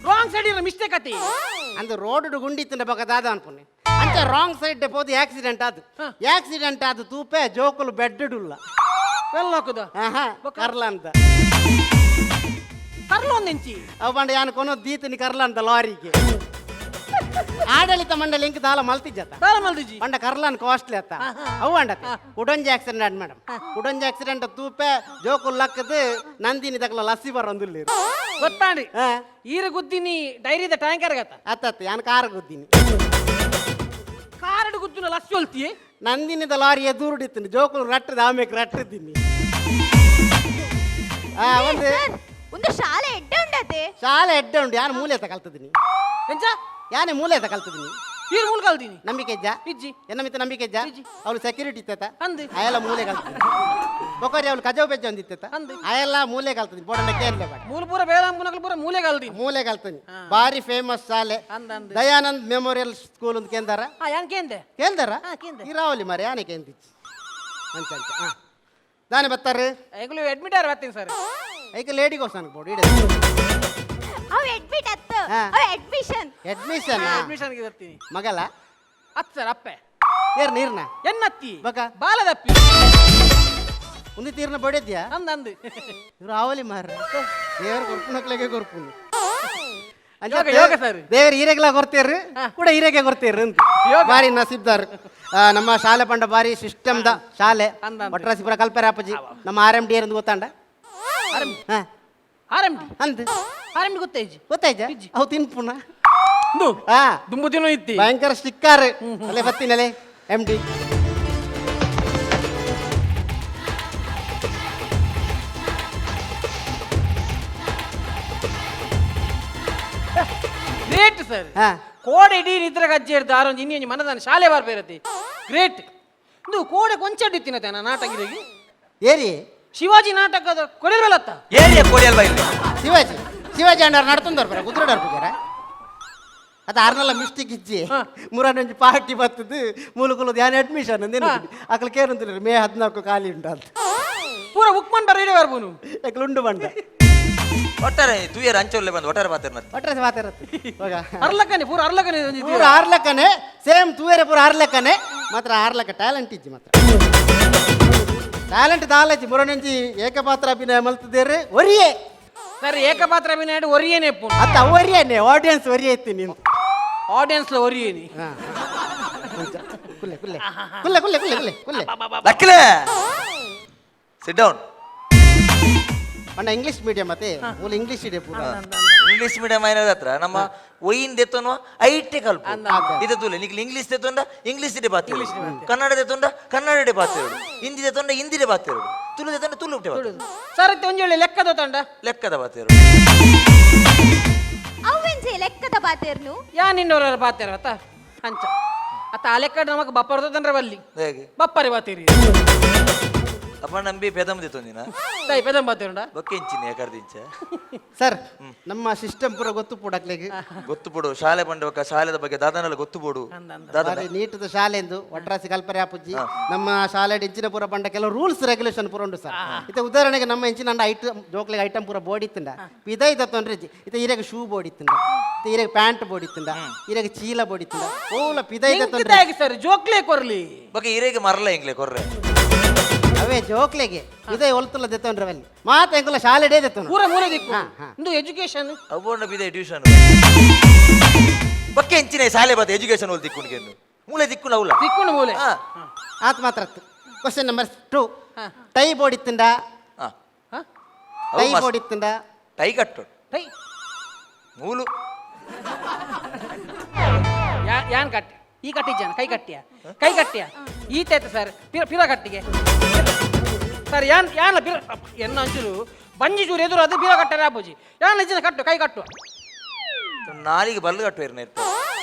ರಾಂಗ್ ಸೈಡ್ ಇರೋ ಮಿಸ್ಟೇಕ್ ಅತಿ. ಅಂದು ರೋಡ್ ಗುಂಡಿತ್ತಿನ ಬೊಕ ದಾದ ಅನ್ಪುನೆ ಅಂಚ ರಾಂಗ್ ಸೈಡ್ ಪೋದು ಆಕ್ಸಿಡೆಂಟ್ ಆದು. ಆಕ್ಸಿಡೆಂಟ್ ಆದು ತೂಪೆ ಜೋಕುಲು ಬೆಡ್ ಉಲ್ಲ. ಬೆಲ್ಲ ಹಾಕುದ? ಆಹಾ, ಕರ್ಲ ಅಂತ. ಕರ್ಲ ಒಂದಿಂಚಿ. ಅವು ಪಂಡ ಯಾನ್ ಕೊನೊ ದೀತಿನಿ ಕರ್ಲ ಅಂತ ಲಾರಿಗೆ. ಆಡಳಿತ ಮಂಡಳಿ ಇಂಕ್ ದಾಲ ಮಲ್ತಿಜ್ಜತ್ತ. ದಾಲ ಮಲ್ದಿಜಿ. ಪಂಡ ಕರ್ಲನ್ ಕಾಸ್ಟ್ಲಿ ಅತ್ತ ಅವು ಅಂಡತ್ತೆ. ಕುಡೊಂಜಿ ಆಕ್ಸಿಡೆಂಟ್ ಆಡ್ ಮೇಡಮ್, ಕುಡೊಂಜಿ ಆಕ್ಸಿಡೆಂಟ್ ತೂಪೆ ಜೋಕುಲ್ ಲಕ್ಕದು ನಂದಿನಿ ತಕಲ ಲಸ್ಸಿ ಬರೋಂದುಲ್ಲೇರು. ಗೊತ್ತಾಂಡಿ ಈರ ಗುದ್ದಿನಿ ಡೈರಿದ ಟ್ಯಾಂಕರ್ ಗತ್ತ. ಅತ್ತತ್ತು ಯಾನ್ ಕಾರ್ ಗುದ್ದಿನಿ. ಕಾರಡು ಗುದ್ದಿನ ಲಸ್ಸಿ ಒಲ್ತಿಯೇ. ನಂದಿನಿದ ಲಾರಿ ಎದುರುಡಿತ್ತೀನಿ ಜೋಕುಲು ರಟ್ಟದ ಆಮೇಲೆ ರಟ್ಟಿದ್ದೀನಿ. ಒಂದು ಸರ್, ಒಂದು ಶಾಲೆ ಎಡ್ಡೆ ಉಂಡತೆ. ಶಾಲೆ ಎಡ್ಡೆ ಉಂಡು. ಯಾನ್ ಮೂಲೆ ಕಲ್ತದಿನಿ. ಎಂಚ? ಯಾನೆ ಮೂಲೆ ಕಲ್ತದಿನಿ. ಈರ್ ಮೂಲ ಕಲ್ತೀನಿ. ನಂಬಿಕೆ ಇಜ್ಜ? ಇಜ್ಜಿ. ಎನ್ನ ಮಿತ್ತ ನಂಬಿಕೆ ಇಜ್ಜ? ಇಜ್ಜಿ. ಅವಳು ಸೆಕ್ಯೂರಿಟಿ ಇತ್ತ. ಅಂದ್. ಅಯೆಲ್ಲ ಮೂಲೆ ಕಲ್ತದೆ. ಬೊಕರಿ ಅವಳು ಕಜವು ಬೆಜ್ಜ ಒಂದಿತ್ತ. ಅಂದ್. ಅಯೆಲ್ಲ ಮೂಲೆ ಕಲ್ತದಿ ಬೋಡಂಡ ಕೇರ್ಲೆ ಬೇಡ. ಮೂಲ ಪೂರ ಬೇಳಾಂಬುನಕಲ್ ಪೂರ ಮೂಲೆ ಕಲ್ತೀನಿ. ಮೂಲೆ ಕಲ್ತನಿ. ಬಾರಿ ಫೇಮಸ್ ಶಾಲೆ. ಅಂದ್ ಅಂದ್. ದಯಾನಂದ್ ಮೆಮೋರಿಯಲ್ ಸ್ಕೂಲ್ ಅಂತ ಕೇಂದಾರ. ಹಾ ಯಾನ್ ಕೇಂದೆ. ಕೇಂದಾರ? ಹಾ, ಕೇಂದೆ. ಇರಾವಲಿ ಮಾರೆ ಯಾನೆ ಕೇಂದಿಚ್ಚಿ ಅಂಚ ಅಂಚ. ಹಾ ದಾನೆ ಬತ್ತಾರೆ. ಐಗುಲು ಅಡ್ಮಿಟ್ ಆರ್ ಬರ್ತೀನಿ ಸರ್. ಐಕ ಲೇಡಿ ಗೋಸಾನ ಬೋರ್ಡ್ ಇಡ. ಅವ್ ಅಡ್ಮಿಟ್ ಅತ್ತ. ಹಾ. ಅವ್ admission. Admission. Admission ಗೆ ಬರ್ತೀನಿ. ಮಗಲ? ಅತ್ ಸರ್ ಅಪ್ಪೆ. ಏರ್ ನೀರ್ನ? ಎನ್ನತ್ತಿ. ಬಕ. ಬಾಲದಪ್ಪಿ. ಒಂದು ತೀರ್ನ ಬಡಿದ್ಯಾ? ಅಂದ್ ಅಂದ್. ಇವ್ರು ಆವಲಿ ಮಾರ ದೇವ್ರ ಕೊರ್ಪುನಕ್ಲೆಗೆ ಕೊರ್ಪುನು. ಯೋಗ, ಯೋಗ ಸರ್. ದೇವ್ರ ಹೀರೆಗ್ಲ ಕೊರ್ತೀರಿ ಕೂಡ ಹೀರೆಗೆ ಕೊರ್ತೀರಿ ಅಂತ ಯೋಗ. ಬಾರಿ ನಸೀಬ್ದಾರ್. ನಮ್ಮ ಶಾಲೆ ಪಂಡ ಬಾರಿ ಸಿಸ್ಟಮ್ the ಶಾಲೆ. ಅಂದ್ ಅಂದ್. ಒಟ್ರಾಸಿಪುರ ಕಲ್ಪರೆ ಅಪ್ಪಾಜಿ ನಮ್ಮ R M D ಅಂತ ಗೊತ್ತಾಂಡ. ಆರ್ ಎಂ ಹಾ. R M D. ಅಂದ್. R M D ಗೊತ್ತೈಜಿ. ಗೊತ್ತಾಯ್ತಾ? ಅವು ತಿನ್ಪುನ. ದು. ಹಾ. ದುಂಬು ತಿನ್ನು ಇತ್ತಿ. ಭಯಂಕರ ಸ್ಟಿಕ್ಕರ್ ಅಲ್ಲೇ ಬತ್ತೀನಲೆ M D. Great sir. ಹಾ. ಕೋಡೆ ಇಡೀ ನಿದ್ರೆ ಗಜ್ಜೆ ಇರ್ದು ಆರೊಂದು ಇನ್ನೊಂದು ಮನದಾನ ಶಾಲೆ ಬಾರ್ಬೇರತಿ. ಗ್ರೇಟ್. ಇದು ಕೋಡೆ ಕೊಂಚ ಇತ್ತಿನ ನಾಟಕ ಇದಕ್ಕೆ. ಏರಿ ಶಿವಾಜಿ ನಾಟಕದ ಕೊಡಿಲ್ವಲ್ಲತ್ತ. ಏರಿಯ ಕೋಡಿ ಅಲ್ವಾ ಇಲ್ಲಿ? ಶಿವಾಜಿ ಶಿವಾಜಿ ಅಣ್ಣವ್ರು ನಡ್ತಂದವ್ರು ಬರ ಕುದುರೆಡವ್ರು ಬಗ್ಯಾರ ಅದು ಆರ್ನಲ್ಲ ಮಿಸ್ಟೇಕ್ ಇಜ್ಜಿ. ಮುರಾನೊಂಜಿ ಪಾರ್ಟಿ ಬರ್ತದೆ ಮೂಲಕುಲದ ಯಾನ್ ಅಡ್ಮಿಷನ್ ಅಂದೇನು ಅಕಲ್ ಕೇರಂತಿಲ್ಲ ಮೇ 14 ಖಾಲಿ ಉಂಟು ಅಂತ. ಪೂರ ಬುಕ್ ಮಾಡಿ ಬರ ಬರ್ಬೋನು. ಯಾಕಲು ಉಂಡು ಬಂಡ. ಒಟ್ಟಾರೆ ತೂಯರ್ ಅಂಚೊಲ್ಲೆ ಬಂದು ಒಟ್ಟಾರೆ ಮಾತಾಡ್ ಮತ್ತೆ. ಒಟ್ಟಾರೆ ಮಾತಾಡತ್ತೆ ಹೋಗ. ಅರ್ಲಕ್ಕನೆ ಪೂರ ಅರ್ಲಕ್ಕನೆ ಒಂಜಿ ಪೂರ ಆರ್ಲಕ್ಕನೆ ಸೇಮ್ ತೂಯರೆ ಪೂರ ಆರ್ಲಕ್ಕನೆ ಮಾತ್ರ ಆರ್ಲಕ್ಕ ಟ್ಯಾಲೆಂಟ್ ಇಜ್ಜಿ ಮಾತ್ರ ಟ್ಯಾಲೆಂಟ್ ದಾಲಜ್ಜಿ ಮುರನೊಂಜಿ ಏಕಪಾತ್ರ ಅಭಿನಯ ಮಲ್ತದೇರು ಒರಿಯೇ. ಸರ್ ಏಕಪಾತ್ರ ಅಭಿನಯ ಒರಿಯೇನೆ ಪೂನ. ಅತ್ತ ಒರಿಯೇನೆ ಆಡಿಯನ್ಸ್ ಒರಿಯೇ ಇತ್ತಿ ನೀನು. ಆಡಿಯನ್ಸ್ ಒರಿಯೇನಿ. ಹಾ. ಕುಲ್ಲೆ ಕುಲ್ಲೆ ಕುಲ್ಲೆ ಕುಲ್ಲೆ ಕುಲ್ಲೆ ಕುಲ್ಲೆ ಕುಲ್ಲೆ. ಲಕ್ಕಿಲೆ ಸಿಟ್ ಡೌನ್. ಅಣ್ಣ ಇಂಗ್ಲಿಷ್ ಮೀಡಿಯಂ ಮತ್ತೆ ಮೂಲ ಇಂಗ್ಲಿಷ್ ಇದೆ ಪೂರ. ಇಂಗ್ಲಿಷ್ ಮೀಡಿಯಂ అయినది ಹತ್ರ ನಮ್ಮ ಒಯಿನ್ ದೆತ್ತೊನ್ವ ಐಟೆ ಕಲ್ಪ ಇದು ತೂಲೆ ನಿಕ್ಲು ಇಂಗ್ಲಿಷ್ ದೆತ್ತೊಂಡ ಇಂಗ್ಲಿಷ್ ಡೆ ಬಾತಿರು, ಕನ್ನಡ ದೆತ್ತೊಂಡ ಕನ್ನಡ ಡೆ ಬಾತಿರು, ಹಿಂದಿ ದೆತ್ತೊಂಡ ಹಿಂದಿ ಡೆ ಬಾತಿರು, ತುಳು ದೆತ್ತೊಂಡ ತುಳು ಡೆ ಬಾತಿರು. ಸರ್ ಒಂಜಿ ವೇಳೆ ಲೆಕ್ಕದ ತಂಡ. ಲೆಕ್ಕದ ಬಾತಿರು. ಅವೆಂಜೆ ಲೆಕ್ಕದ ಬಾತೇರ್ನು. ಯಾ ನಿನ್ನವರ ಬಾತೇರ ಅತ್ತ ಅಂಚ ಅತ್ತ ಆ ಲೆಕ್ಕ ನಮಕ್ ಬಪ್ಪರ್ ತಂಡ್ರೆ ಬಲ್ಲಿ. ಹೇಗೆ? ಬಪ್ಪರೆ ಬಾತೇರಿ. ಅಪ್ಪ ನಂಬಿ ಪೆದಮ್ ದಿತ್ತೊಂದಿನ ತಾಯಿ ಪೆದಂ ಬಾತೇರುಂಡ ಬೊಕ್ಕೆ ಇಂಚಿನ ಕರ್ದಿಂಚ ಸರ್, ನಮ್ಮ ಸಿಸ್ಟಮ್ ಪೂರ ಗೊತ್ತು ಪೂಡಕ್ಲೆಗ್. ಗೊತ್ತು ಪೋಡು, ಶಾಲೆ ಬಂಡವಕ್ಕ ಶಾಲೆದ ಬಗ್ಗೆ ದಾದನೆಲ್ಲ ಗೊತ್ತು ಪೋಡು. ದಾದನ ಬಾರಿ ನೀಟದ ಶಾಲೆ ಎಂದು ಒಟ್ರಾಸಿ ಕಲ್ಪರೆ ಆಪುಜ್ಜಿ. ನಮ್ಮ ಶಾಲೆ ಇಂಚಿನ ಪೂರ ಬಂಡ ಕೆಲವು ರೂಲ್ಸ್ ರೆಗ್ಯುಲೇಷನ್ ಪೂರ ಉಂಟು ಸರ್. ಇತ್ತೆ ಉದಾಹರಣೆಗೆ ನಮ್ಮ ಇಂಚಿನ ಅಂಡ ಐಟಮ್ ಜೋಕ್ಲೆಗ್ ಐಟಮ್ ಪೂರ ಬೋಡಿತ್ತುಂಡ ಪಿದೈ ತತ್ತೊಂಡ್ರೆ ಇತ್ತೆ ಇರೆಗ್ ಶೂ ಬೋಡಿತ್ತುಂಡ, ಇತ್ತೆ ಇರೆಗ್ ಪ್ಯಾಂಟ್ ಬೋಡಿತ್ತುಂಡ, ಇರೆಗ್ ಚೀಲ ಬೋಡಿತ್ತುಂಡ, ಓಲ ಪಿದೈ ತತ್ತೊಂಡ್ರೆ. ಸರ್ ಜೋಕ್ಲೆ ಕೊರ್ಲಿ ಬೊಕ್ಕೆ ಇರೆಗ್ ಮರಲ ಇಂಗ್ಲೆ ಕೊರ್ರೆ. ಅವೇ ಜೋಕ್ಲೆಗೆ ಇದೇ ಒಲ್ತುಲ್ಲ ದೆತ್ತೊಂಡ್ರೆ ಅಲ್ಲಿ ಮಾತ ಎಂಕುಲ ಶಾಲೆಡೇ ದೆತ್ತೊಂಡು ಪೂರ ಮೂಲೆ ದಿಕ್ಕು. ಹಾ, ಹಾ. ಇಂದು ಎಜುಕೇಶನ್ ಅವ್ವಣ್ಣ ಬಿದೆ ಟ್ಯೂಷನ್ ಬೊಕ್ಕೆ ಇಂಚಿನ ಶಾಲೆ ಬಾತ ಎಜುಕೇಶನ್ ಒಲ್ ದಿಕ್ಕುನಿಗೆ ಮೂಲೆ ದಿಕ್ಕುನ ಅವಲ ದಿಕ್ಕುಂಡು ಮೂಲೆ. ಹಾ. ಆತ್ ಮಾತ್ರ. ಕ್ವಶನ್ ನಂಬರ್ 2, ಟೈ ಬೋಡಿತ್ತುಂಡ. ಹಾ. ಹಾ? ಅವು ಟೈ ಮಸ್ತ್. ಬೋಡಿತ್ತುಂಡ. ಟೈ ಕಟ್ಟು ಟೈ ಮೂಲು ಯಾನ್ ಕಟ್ಟಿ ಈ ಕಟ್ಟಿದ್ದಾನ ಕೈ ಕಟ್ಟಿಯ ಕೈ ಕಟ್ಟಿಯ ಈತ ಆಯ್ತು ಸರ್ ಪಿರ ಪಿರ ಕಟ್ಟಿಗೆ ಸರ್ ಯಾನ್ ಯಾನ ಪಿರ ಎನ್ನ ಅಂಚೂರು ಬಂಜಿ ಚೂರು ಎದುರು ಅದು ಪಿರ ಕಟ್ಟರೆ ಆಪುಜಿ ಯಾನ್ ಇಜ್ಜಿನ ಕಟ್ಟು ಕೈ ಕಟ್ಟು ನಾಲಿಗೆ ಬಲ್ಲು ಕಟ್ಟು ಇರ್ನ ಇರ್ತ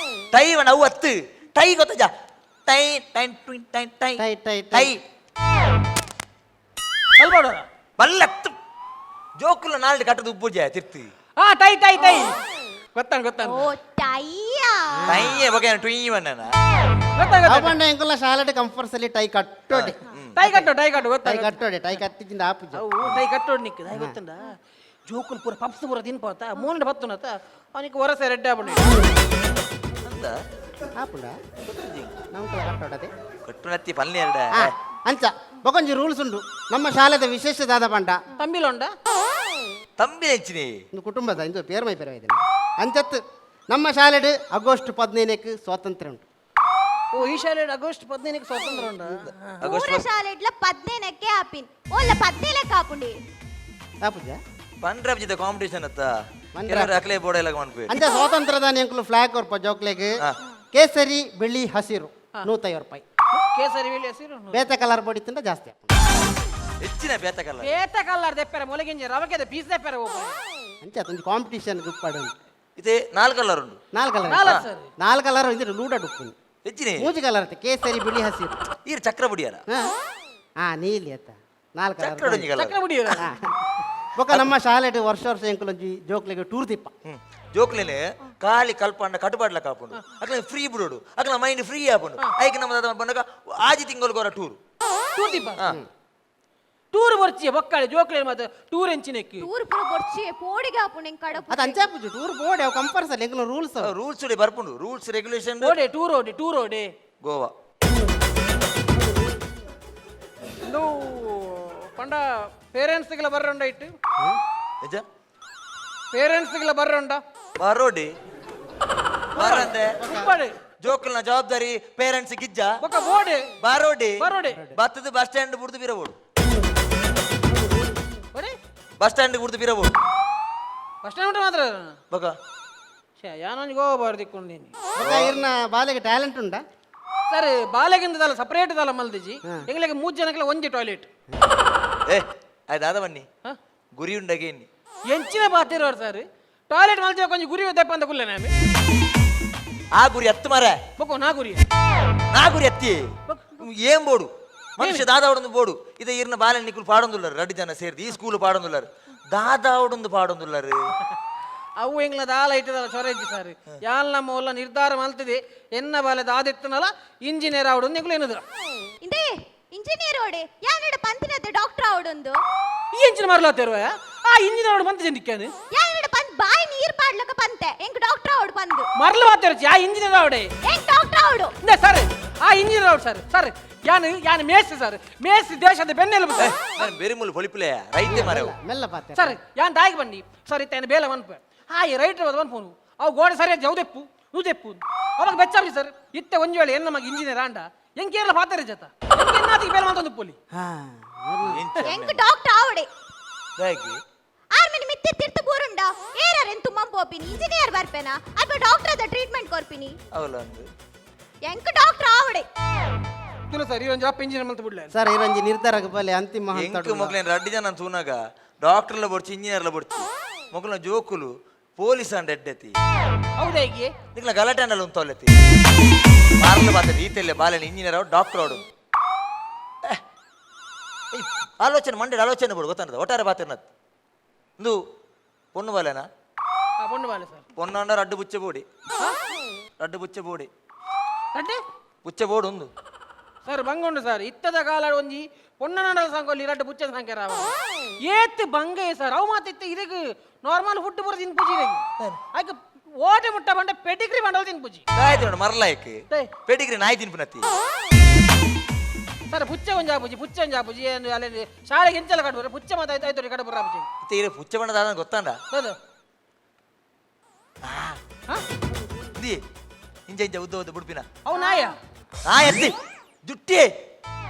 ಟೈ ವಣ ಅವು ಅತ್ತು ಟೈ ಗೊತ್ತಜ tie tie twin tie tie tie, tie, tie tie. ಅಲ್ಬೋಡ ಬಲ್ಲತ್ತು ಜೋಕುಲ ನಾಲ್ಡು ಕಟ್ಟದ ಉಪ್ಪುಜ ತಿರ್ತಿ. ಹಾ ಟೈ ಟೈ ಟೈ ಗೊತ್ತಾನ ಗೊತ್ತಾನ. ಓ ಟೈಯಾ. ಟೈಯೇ ಬಗೆ ಟ್ವಿನ್ ವಣ್ಣನ. ಗೊತ್ತಾಗ ಅವಣ್ಣ ಎಂಕುಲ ಶಾಲೆಡ್ ಕಂಪಲ್ಸರಿ ಟೈ ಕಟ್ಟೋಡೆ. ಟೈ ಕಟ್ಟು ಟೈ ಕಟ್ಟು ಟೈ ಗೊತ್ತಾಗ ಕಟ್ಟೋಡೆ, ಟೈ ಕಟ್ಟಿದ್ದಿಂದ ಆಪುಜಿ. ಅವು ಟೈ ಕಟ್ಟೋಡು ನಿಕ್ಕ ದಾಯಿ ಗೊತ್ತುಂಡ ಜೋಕುಲ್ ಪೂರ ಪಪ್ಸ್ ಪೂರ ತಿನ್ಪಾತ ಮೂಂಡ ಬತ್ತುನತ ಅವನಿಗೆ ವರಸೆ ರೆಡ್ಡಿ ಆಪುಂಡು. ಅಂತ ಆಪುಂಡ ನಮ್ಕುಲ ಕಟ್ಟೋಡದೆ. ಕಟ್ಟುನತ್ತಿ ಪಲ್ಲೆ ಎರಡ. ಹಾ, ಅಂಚ ಬೊಕೊಂಜಿ ರೂಲ್ಸ್ ಉಂಡು ನಮ್ಮ ಶಾಲೆದ ವಿಶೇಷ ದಾದ ಪಂಡ. ತಂಬಿಲೊಂಡ ತಂಬಿ ಹೆಂಚಿನಿ ಇಂದು ಕುಟುಂಬದ ಇಂದು ಪೇರ್ಮೈ ಪೇರ ಇದನ್ನು ಅಂಚತ್ತು ನಮ್ಮ ಶಾಲೆಡ್ ಆಗಸ್ಟ್ 15ಕ್ಕೆ ಸ್ವಾತಂತ್ರ್ಯ ಉಂಟು. ಓ ಈ ಶಾಲೆ ಆಗಸ್ಟ್ 15ಕ್ಕೆ ಸ್ವಾತಂತ್ರ್ಯ ಉಂಡ. ಆಗಸ್ಟ್ ಪೂರ ಶಾಲೆಡ್ಲ 15ಕ್ಕೆ ಆಪಿನ್ ಓಲ್ಲ 17ಕ್ಕೆ ಆಪುಂಡಿ. ಆಪುಜ ಪಂಡ್ರಬ್ಜಿದ ಕಾಂಪಿಟಿಷನ್ ಅತ್ತ. ಪಂಡ್ರ. ಕೆಲವರು ಅಕ್ಲೆ ಬೋರ್ಡ್ ಎಲ್ಲ ಮನ್ಪು. ಅಂಚ ಸ್ವಾತಂತ್ರ್ಯದ ಎಂಕುಲು ಫ್ಲಾಗ್ ಕೊರ್ಪ ಜೋಕ್ಲೆಗ್. ಹಾ. ಕೇಸರಿ ಬಿಳಿ ಹಸಿರು 150 ರೂಪಾಯಿ. ಕೇಸರಿ ಬಿಳಿ ಹಸಿರು. ಬೇತೆ ಕಲರ್ ಬಡಿತಿಂದ ಜಾಸ್ತಿ ಆಪುಂಡು. ಹೆಚ್ಚಿನ ಬೇತಕಲ್ಲ ಪೇತ ಕಲ್ಲರ್ ದೆಪ್ಪರೆ ಮೊಲಗಿಂಜ ರವಕೆದ ಪೀಸ್ ದೆಪ್ಪರೆ ಓ ಅಂಚ ಅದೊಂದು ಕಾಂಪಿಟಿಷನ್ ಗುಪ್ಪಾಡು ಉಂಟು. ಇದೆ ನಾಲ್ಕು ಕಲರ್ ಉಂಟು. ನಾಲ್ಕು ಕಲರ್. ನಾಲ್ಕು ಸರ್. ನಾಲ್ಕು ಕಲರ್ ಇದ್ರೆ ಲೂಡ ಡುಪ್ಪುಂಡು. ಹೆಚ್ಚಿನ ಮೂಜಿ ಕಲರ್ ಇತ್ತು, ಕೇಸರಿ ಬಿಳಿ ಹಸಿರು. ಈರ್ ಚಕ್ರ ಬುಡಿಯಲ್ಲ. ಹಾ ಹಾ ನೀಲಿ ಅತ್ತ ನಾಲ್ಕು ಚಕ್ರ ಕಲರ್. ಒಂಜಿ ಕಲರ್. ಚಕ್ರ ಬುಡಿಯರ. ಬೊಕ್ಕ ನಮ್ಮ ಶಾಲೆಡ್ ವರ್ಷ ವರ್ಷ ಎಂಕುಲೊಂಜಿ ಜೋಕ್ಲೆಗ್ ಟೂರ್ ತಿಪ್ಪ. ಜೋಕ್ಲೆನೆ ಖಾಲಿ ಕಲ್ಪಂಡ ಕಟುಪಾಡ್ಲ ಕಾಪುಂಡು ಅಕ್ಲೆ ಫ್ರೀ ಬಿಡೋಡು ಅಕ್ಲ ಮೈಂಡ್ ಫ್ರೀ ಆಪುಂಡು ಐಕ್ ನಮ್ಮ ದಾದ ಬಂದಾಗ ಆಜಿ ತಿಂಗಳು ಟೂರ್. ಟೂರ್ ದಿಪ್ಪ ಟೂರ್ ಬರ್ಚಿಯ ಬೊಕ್ಕಾಳೆ ಜೋಕ್ಲೆ ಮಾತ ಟೂರ್ ಎಂಚಿನೆಕ್ಕಿ. ಟೂರ್ ಪೂರ ಬೊರ್ಚಿ ಪೋಡಿಗೆ ಆಪುಂಡು ಎಂಕ್ ಕಡಪು. ಅದು ಅಂಚಾಪುಜಿ ಟೂರ್ ಬೋರ್ಡ್ ಅವು ಕಂಪಲ್ಸರಿ ಎಂಕುಲು ರೂಲ್ಸ್. ರೂಲ್ಸ್ ಬರ್ಪುಂಡು ರೂಲ್ಸ್ ರೆಗ್ಯುಲೇಷನ್. ಓಡೆ ಟೂರ್ ಓಡೆ ಟೂರ್ ಓಡೆ. ಗೋವಾ ಇಂದು ಪಂಡ ಪೇರೆಂಟ್ಸ್ಗೆಲ್ಲ ಬರ್ರಂಡ ಇಟ್ಟು. ನಿಜ ಪೇರೆಂಟ್ಸ್ಗೆಲ್ಲ ಬರ್ರಂಡ. ಬರೋಡಿ ಬರಂದೆ. ಉಪ್ಪಾಡೆ ಜೋಕುಲ್ನ ಜವಾಬ್ದಾರಿ ಪೇರೆಂಟ್ಸ್ ಗಿಜ್ಜ. ಬೊಕ್ಕ ಬೋಡೆ ಬಾರೋಡಿ ಬರೋಡೆ. ಬತ್ತದ ಬಸ್ ಸ್ಟ್ಯಾಂಡ್ ಬುಡ್ದು ಬಿರಬೋಡು. ಓಡೆ ಬಸ್ ಸ್ಟ್ಯಾಂಡ್ ಬುಡ್ದು ಬಿರಬೋಡು. ಬಸ್ ಸ್ಟ್ಯಾಂಡ್ ಮಾತ್ರ. ಬೊಕ ಛೇ ಯಾನೊಂಜಿ ಗೋವಾ ಬಾರ್ದಿಕ್ಕೊಂಡು ನೀನು. ಬೊಕ್ಕ ಇರ್ನ ಬಾಲೆಗೆ ಟ್ಯಾಲೆಂಟ್ ಉಂಡಾ? ಸರ್ ಬಾಲೆಗಿಂದ ದಾಲ ಸಪರೇಟ್ ದಾಲ ಮಲ್ದಿಜಿ ಎಂಗ್ಲೆಗೆ ಮೂರು ಜನಕ್ಕೆಲ್ಲ ಒಂಜಿ ಟಾಯ್ಲೆಟ್. ಏ ಆಯ್ತು ದಾದ ಬನ್ನಿ ಹಾ? ಗುರಿ ಉಂಡಗೆ ಇನ್ನಿ. ಎಂಚಿನ ಬಾತಿರೋರು ಸರ್ ಟಾಯ್ಲೆಟ್ ಮಲ್ದಿ ಕೊಂಚ ಗುರಿ ದೆಪ್ಪ ಅಂತ ಕುಲ್ಲೆ ನಾಮಿ. ಆ ಗುರಿ ಹತ್ತು ಮರ. ಬೊಕ್ಕ ನಾ ಗುರಿ. ನಾ ಗುರಿ ಅತ್ತಿ ಏನ್ ಬೋಡು ಮನುಷ್ಯ ದಾದಾವಡೊಂದು ಬೋಡು ಇದೆ ಇರ್ನ ಬಾಲೆ ನಿಕ್ಕುಲು ಪಾಡೊಂದುಲ್ಲರು ರಡ್ಡು ಜನ ಸೇರ್ದು ಈ ಸ್ಕೂಲ್ ಪಾಡೊಂದುಲ್ಲರು ದಾದಾವಡೊಂದು ಪಾಡೊಂದುಲ್ಲರು. ಅವು ಎಂಗ್ಲ ದಾಲ ಇಟ್ಟದಲ್ಲ ಸೊರೆಜ್ಜಿ ಸರ್ ಯಾಲ್ ನಮ್ಮ ಒಲ್ಲ ನಿರ್ಧಾರ ಮಲ್ತದೆ ಎನ್ನ ಬಾಲೆ ದಾದೆತ್ತನಲ್ಲ ಇಂಜಿನಿಯರ್ ಆವಡೊಂದು ಎಂಗ್ಲ ಏನದು. ಇಂದೇ ಇಂಜಿನಿಯರ್ ಓಡೆ ಯಾನಡ ಪಂತಿನತೆ ಡಾಕ್ಟರ್ ಆವಡೊಂದು. ಈ ಎಂಚಿನ ಮರಲಾತಿರುವ ಆ ಇಂಜಿನಿಯರ್ ಅವಡು ಬಂತ ಜನಿಕ್ಕಾನು. ಯಾನಡ ಪಂತ್ ಬಾಯಿ ನೀರ್ ಪಾಡ್ಲಕ ಪಂತೆ ಎಂಕ್ ಡಾಕ್ಟರ್ ಆವಡು ಪಂದು. ಮರಲು ಮಾತಾಡ್ಚಿ ಆ ಇಂಜಿನಿಯರ್ ಅವಡೆ. ಎಂಕ್ ಡಾಕ್ಟರ್ ಆವಡು. ಇಂದೇ ಸರ್ ಆ ಇಂಜಿನಿಯರ್ ಅವಡು ಸರ್ ಸರ್ ಯಾನು ಯಾನು ಮೇಸ್ತ್ರಿ ಸರ್ ಮೇಸ್ತ್ರಿ ದೇಶದ ಬೆನ್ನೆಲುಬು ಸರ್. ನಾನು ಬೇರೆ ಮೂಲ ಹೊಳಿಪುಲೆ ರೈತೆ ಮರವು. ಮೆಲ್ಲ ಪಾತೆ ಸರ್ ಯಾನ್ ದಾಯಿಗೆ ಬನ್ನಿ ಸರ್ ಇತ್ತ ಬೇಲೆ ಮನ್ಪೆ ಆ ಈ ರೈಟರ್ ಒಂದು ಫೋನು ಅವು ಗೋಡೆ ಸರಿಯಾದ ಜೌದೆಪ್ಪು ನೂದೆಪ್ಪು ಅವಾಗ ಬೆಚ್ಚಾರಿ ಸರ್ ಇತ್ತೆ ಒಂಜಿ ವೇಳೆ ಎನ್ನ ಮಗ ಇಂಜಿನಿಯರ್ ಆಂಡ ಎಂಕ್ ಕೇರಳ ಪಾತಾರೆ ಜತ ಎಂಕ್ ಎನ್ನಾತಿಗೆ ಬೇಲೆ ಮಂತೊಂದು ಪೋಲಿ. ಹಾ ಎಂಕ್ ಡಾಕ್ಟರ್ ಆವಡೆ. ದಾಗಿ ಆರ್ಮಿನ ಮಿತ್ತೆ ತಿರ್ತು ಬೂರುಂಡ ಏರರ್ ಎಂತು ಮಂಪೋಪಿನಿ ಇಂಜಿನಿಯರ್ ಬರ್ಪೇನಾ ಅಲ್ಪ ಡಾಕ್ಟರ್ ಅದ ಟ್ರೀಟ್ಮೆಂಟ್ ಕೊರ್ಪಿನಿ. ಅವಲ ಅಂದು ಎಂಕ್ ಡಾಕ್ಟರ್ ಆವಡೆ. ತುಳು ಸರ್ ಈ ಒಂಜಿ ಅಪ್ಪ ಇಂಜಿನಿಯರ್ ಮಂತ್ ಬಿಡ್ಲೆ. ಸರ್ ಇರಂಜಿ ನಿರ್ಧಾರ ಬಲೆ ಅಂತಿಮ ಹಂತ. ಎಂಕ್ ಮೊಗ್ಲೇನ್ ರಡ್ಡು ಜನ ತೂನಾಗ ಡಾಕ್ಟರ್ಲ ಬೊಡ್ಚಿ ಇಂಜಿನಿಯರ್ಲ ಬೊಡ್ಚಿ ಮೊಗ್ಲ ಜೋಕುಲು ಪೊಲೀಸ್ ಅಂಡ್ ಎಡ್ಡೆತಿ. ಹೌದಾ ಹೇಗೆ? ನಿಕ್ಲ ಗಲಾಟೆ ಅಂಡಲ ಉಂತವಲ್ಲತಿ ಮಾರ್ಲ ಬಾತ ರೀತಿಯಲ್ಲೇ ಬಾಲೆನ ಇಂಜಿನಿಯರ್ ಅವ ಡಾಕ್ಟರ್ ಅವಡು. ಆಲೋಚನೆ ಮಂಡೆ ಆಲೋಚನೆ ಬೋಡು ಗೊತ್ತಂದ ಒಟ್ಟಾರೆ ಪಾತಿರ್ನತ್ ಇಂದು ಪೊಣ್ಣು ಬಾಲೆನಾ? ಆ ಪೊಣ್ಣು ಬಾಲೆ ಸರ್. ಪೊಣ್ಣಾಂಡ ರಡ್ಡು ಬುಚ್ಚೆ ಬೋಡಿ, ರಡ್ಡು ಬುಚ್ಚೆ ಬೋಡಿ. ರಡ್ಡೆ ಬುಚ್ಚೆ ಬೋಡು ಒಂದು. ಸರ್ ಬಂಗುಂಡು ಸರ್, ಇತ್ತದ ಕಾಲ ಒಂಜಿ ಪೊಣ್ಣನ ಸಂಕೊಲ್ಲಿ ರಡ್ಡು ಬುಚ್ಚೆ ಸಂಖ್ಯೆ ರಾವ ಏತ್ ಬಂಗೆ ಸರ್. ಅವು ಮಾತಿತ್ತು ಇದಕ್ಕೆ ನಾರ್ಮಲ್ ಫುಡ್ ಪೂರ ತಿನ್ಪುಜಿ ಇರೆಗ್. ಆಯ್ಕೆ ಓಟೆ ಮುಟ್ಟ ಬಂಡೆ ಪೆಡಿಗ್ರಿ ಬಂಡಲ್ ತಿನ್ಪುಜಿ. ಆಯ್ತು ನೋಡು ಮರ್ಲಾಯ್ಕೆ. ತೇ. ಪೆಡಿಗ್ರಿ ನಾಯಿ ತಿನ್ಪುನತ್ತಿ. ಸರ್ ಪುಚ್ಚೆ ಒಂಜಿ ಆಪುಜಿ, ಪುಚ್ಚೆ ಒಂಜಿ ಆಪುಜಿ. ಏನು ಅಲ್ಲಿ ಶಾಲೆಗೆ ಎಂಚಲ ಕಡುಬುರ ಪುಚ್ಚೆ ಮಾತ ಆಯ್ತು ಆಯ್ತು ಕಡುಬುರ ಆಪುಜಿ. ಇತ್ತೆ ಇರೆ ಪುಚ್ಚೆ ಬಣ್ಣದ ಆದ ಗೊತ್ತಾಂಡ? ಹೌದು. ಹಾ? ಇಂದಿ ಇಂಜ ಇಂಜ ಉದ್ದ ಉದ್ದ ಬುಡ್ಪಿನ. ಅವು ನಾಯ? ಆ ಎತ್ತಿ ಜುಟ್ಟಿ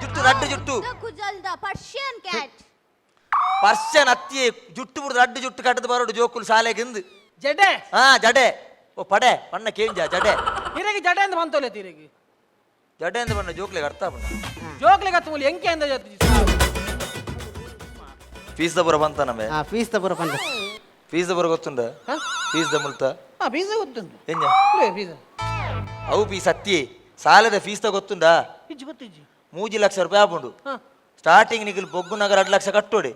ಜುಟ್ಟು ರಡ್ಡು ಜುಟ್ಟು. ಕುಜಲ್ದ ಪರ್ಷಿಯನ್ ಕ್ಯಾಟ್. ಪರ್ಷಿಯನ್ ಅತ್ತಿಯೇ ಜುಟ್ಟು ಬುಡ್ದು ರಡ್ಡು ಜುಟ್ಟು ಕಟ್ಟದ ಬರೋಡು ಜೋಕುಲು ಶಾಲೆಗೆ ಇಂದು. ಜಡೆ? ಹಾ ಜಡೆ. ಓ ಪಡೆ ಪಣ್ಣ ಕೇಂಜ ಜಡೆ. ಇರಗೆ ಜಡೆ ಅಂತ ಬಂತೋಲೆ ತಿರಗಿ. ಜಡೆ ಅಂತ ಬಣ್ಣ ಜೋಕ್ಲೆಗೆ ಅರ್ಥ ಬಣ್ಣ. ಜೋಕ್ಲೆಗೆ ಹತ್ತು ಮೂಲಿ ಎಂಕೆ ಅಂದ ಜೊತೆ. ಫೀಸ್ ದಬರ ಬಂತ ನಮ್ಮೆ. ಹಾ ಫೀಸ್ ತಬರ ಪಂಡ. ಫೀಸ್ ದಬರ ಗೊತ್ತುಂಡ? ಹಾ? ಫೀಸ್ the ಮುಲ್ತ? ಹಾ ಫೀಸ್ ಗೊತ್ತುಂಟು. ಎಂಜ? ಇಲ್ಲೇ ಫೀಸ್. ಅವು ಫೀಸ್ ಅತ್ತಿಯೇ ಸಾಲದ ಫೀಸ್ ತ ಗೊತ್ತುಂಡಾ? ಇಜ್ಜಿ ಗೊತ್ತಿಜ್ಜಿ. ಮೂಜಿ ಲಕ್ಷ ರೂಪಾಯಿ ಆಪುಂಡು. ಹಾ. ಸ್ಟಾರ್ಟಿಂಗ್ ನಿಖಿಲ್ ಬೊಗ್ಗು ನಗರ 2 ಲಕ್ಷ ಕಟ್ಟೋಡಿ.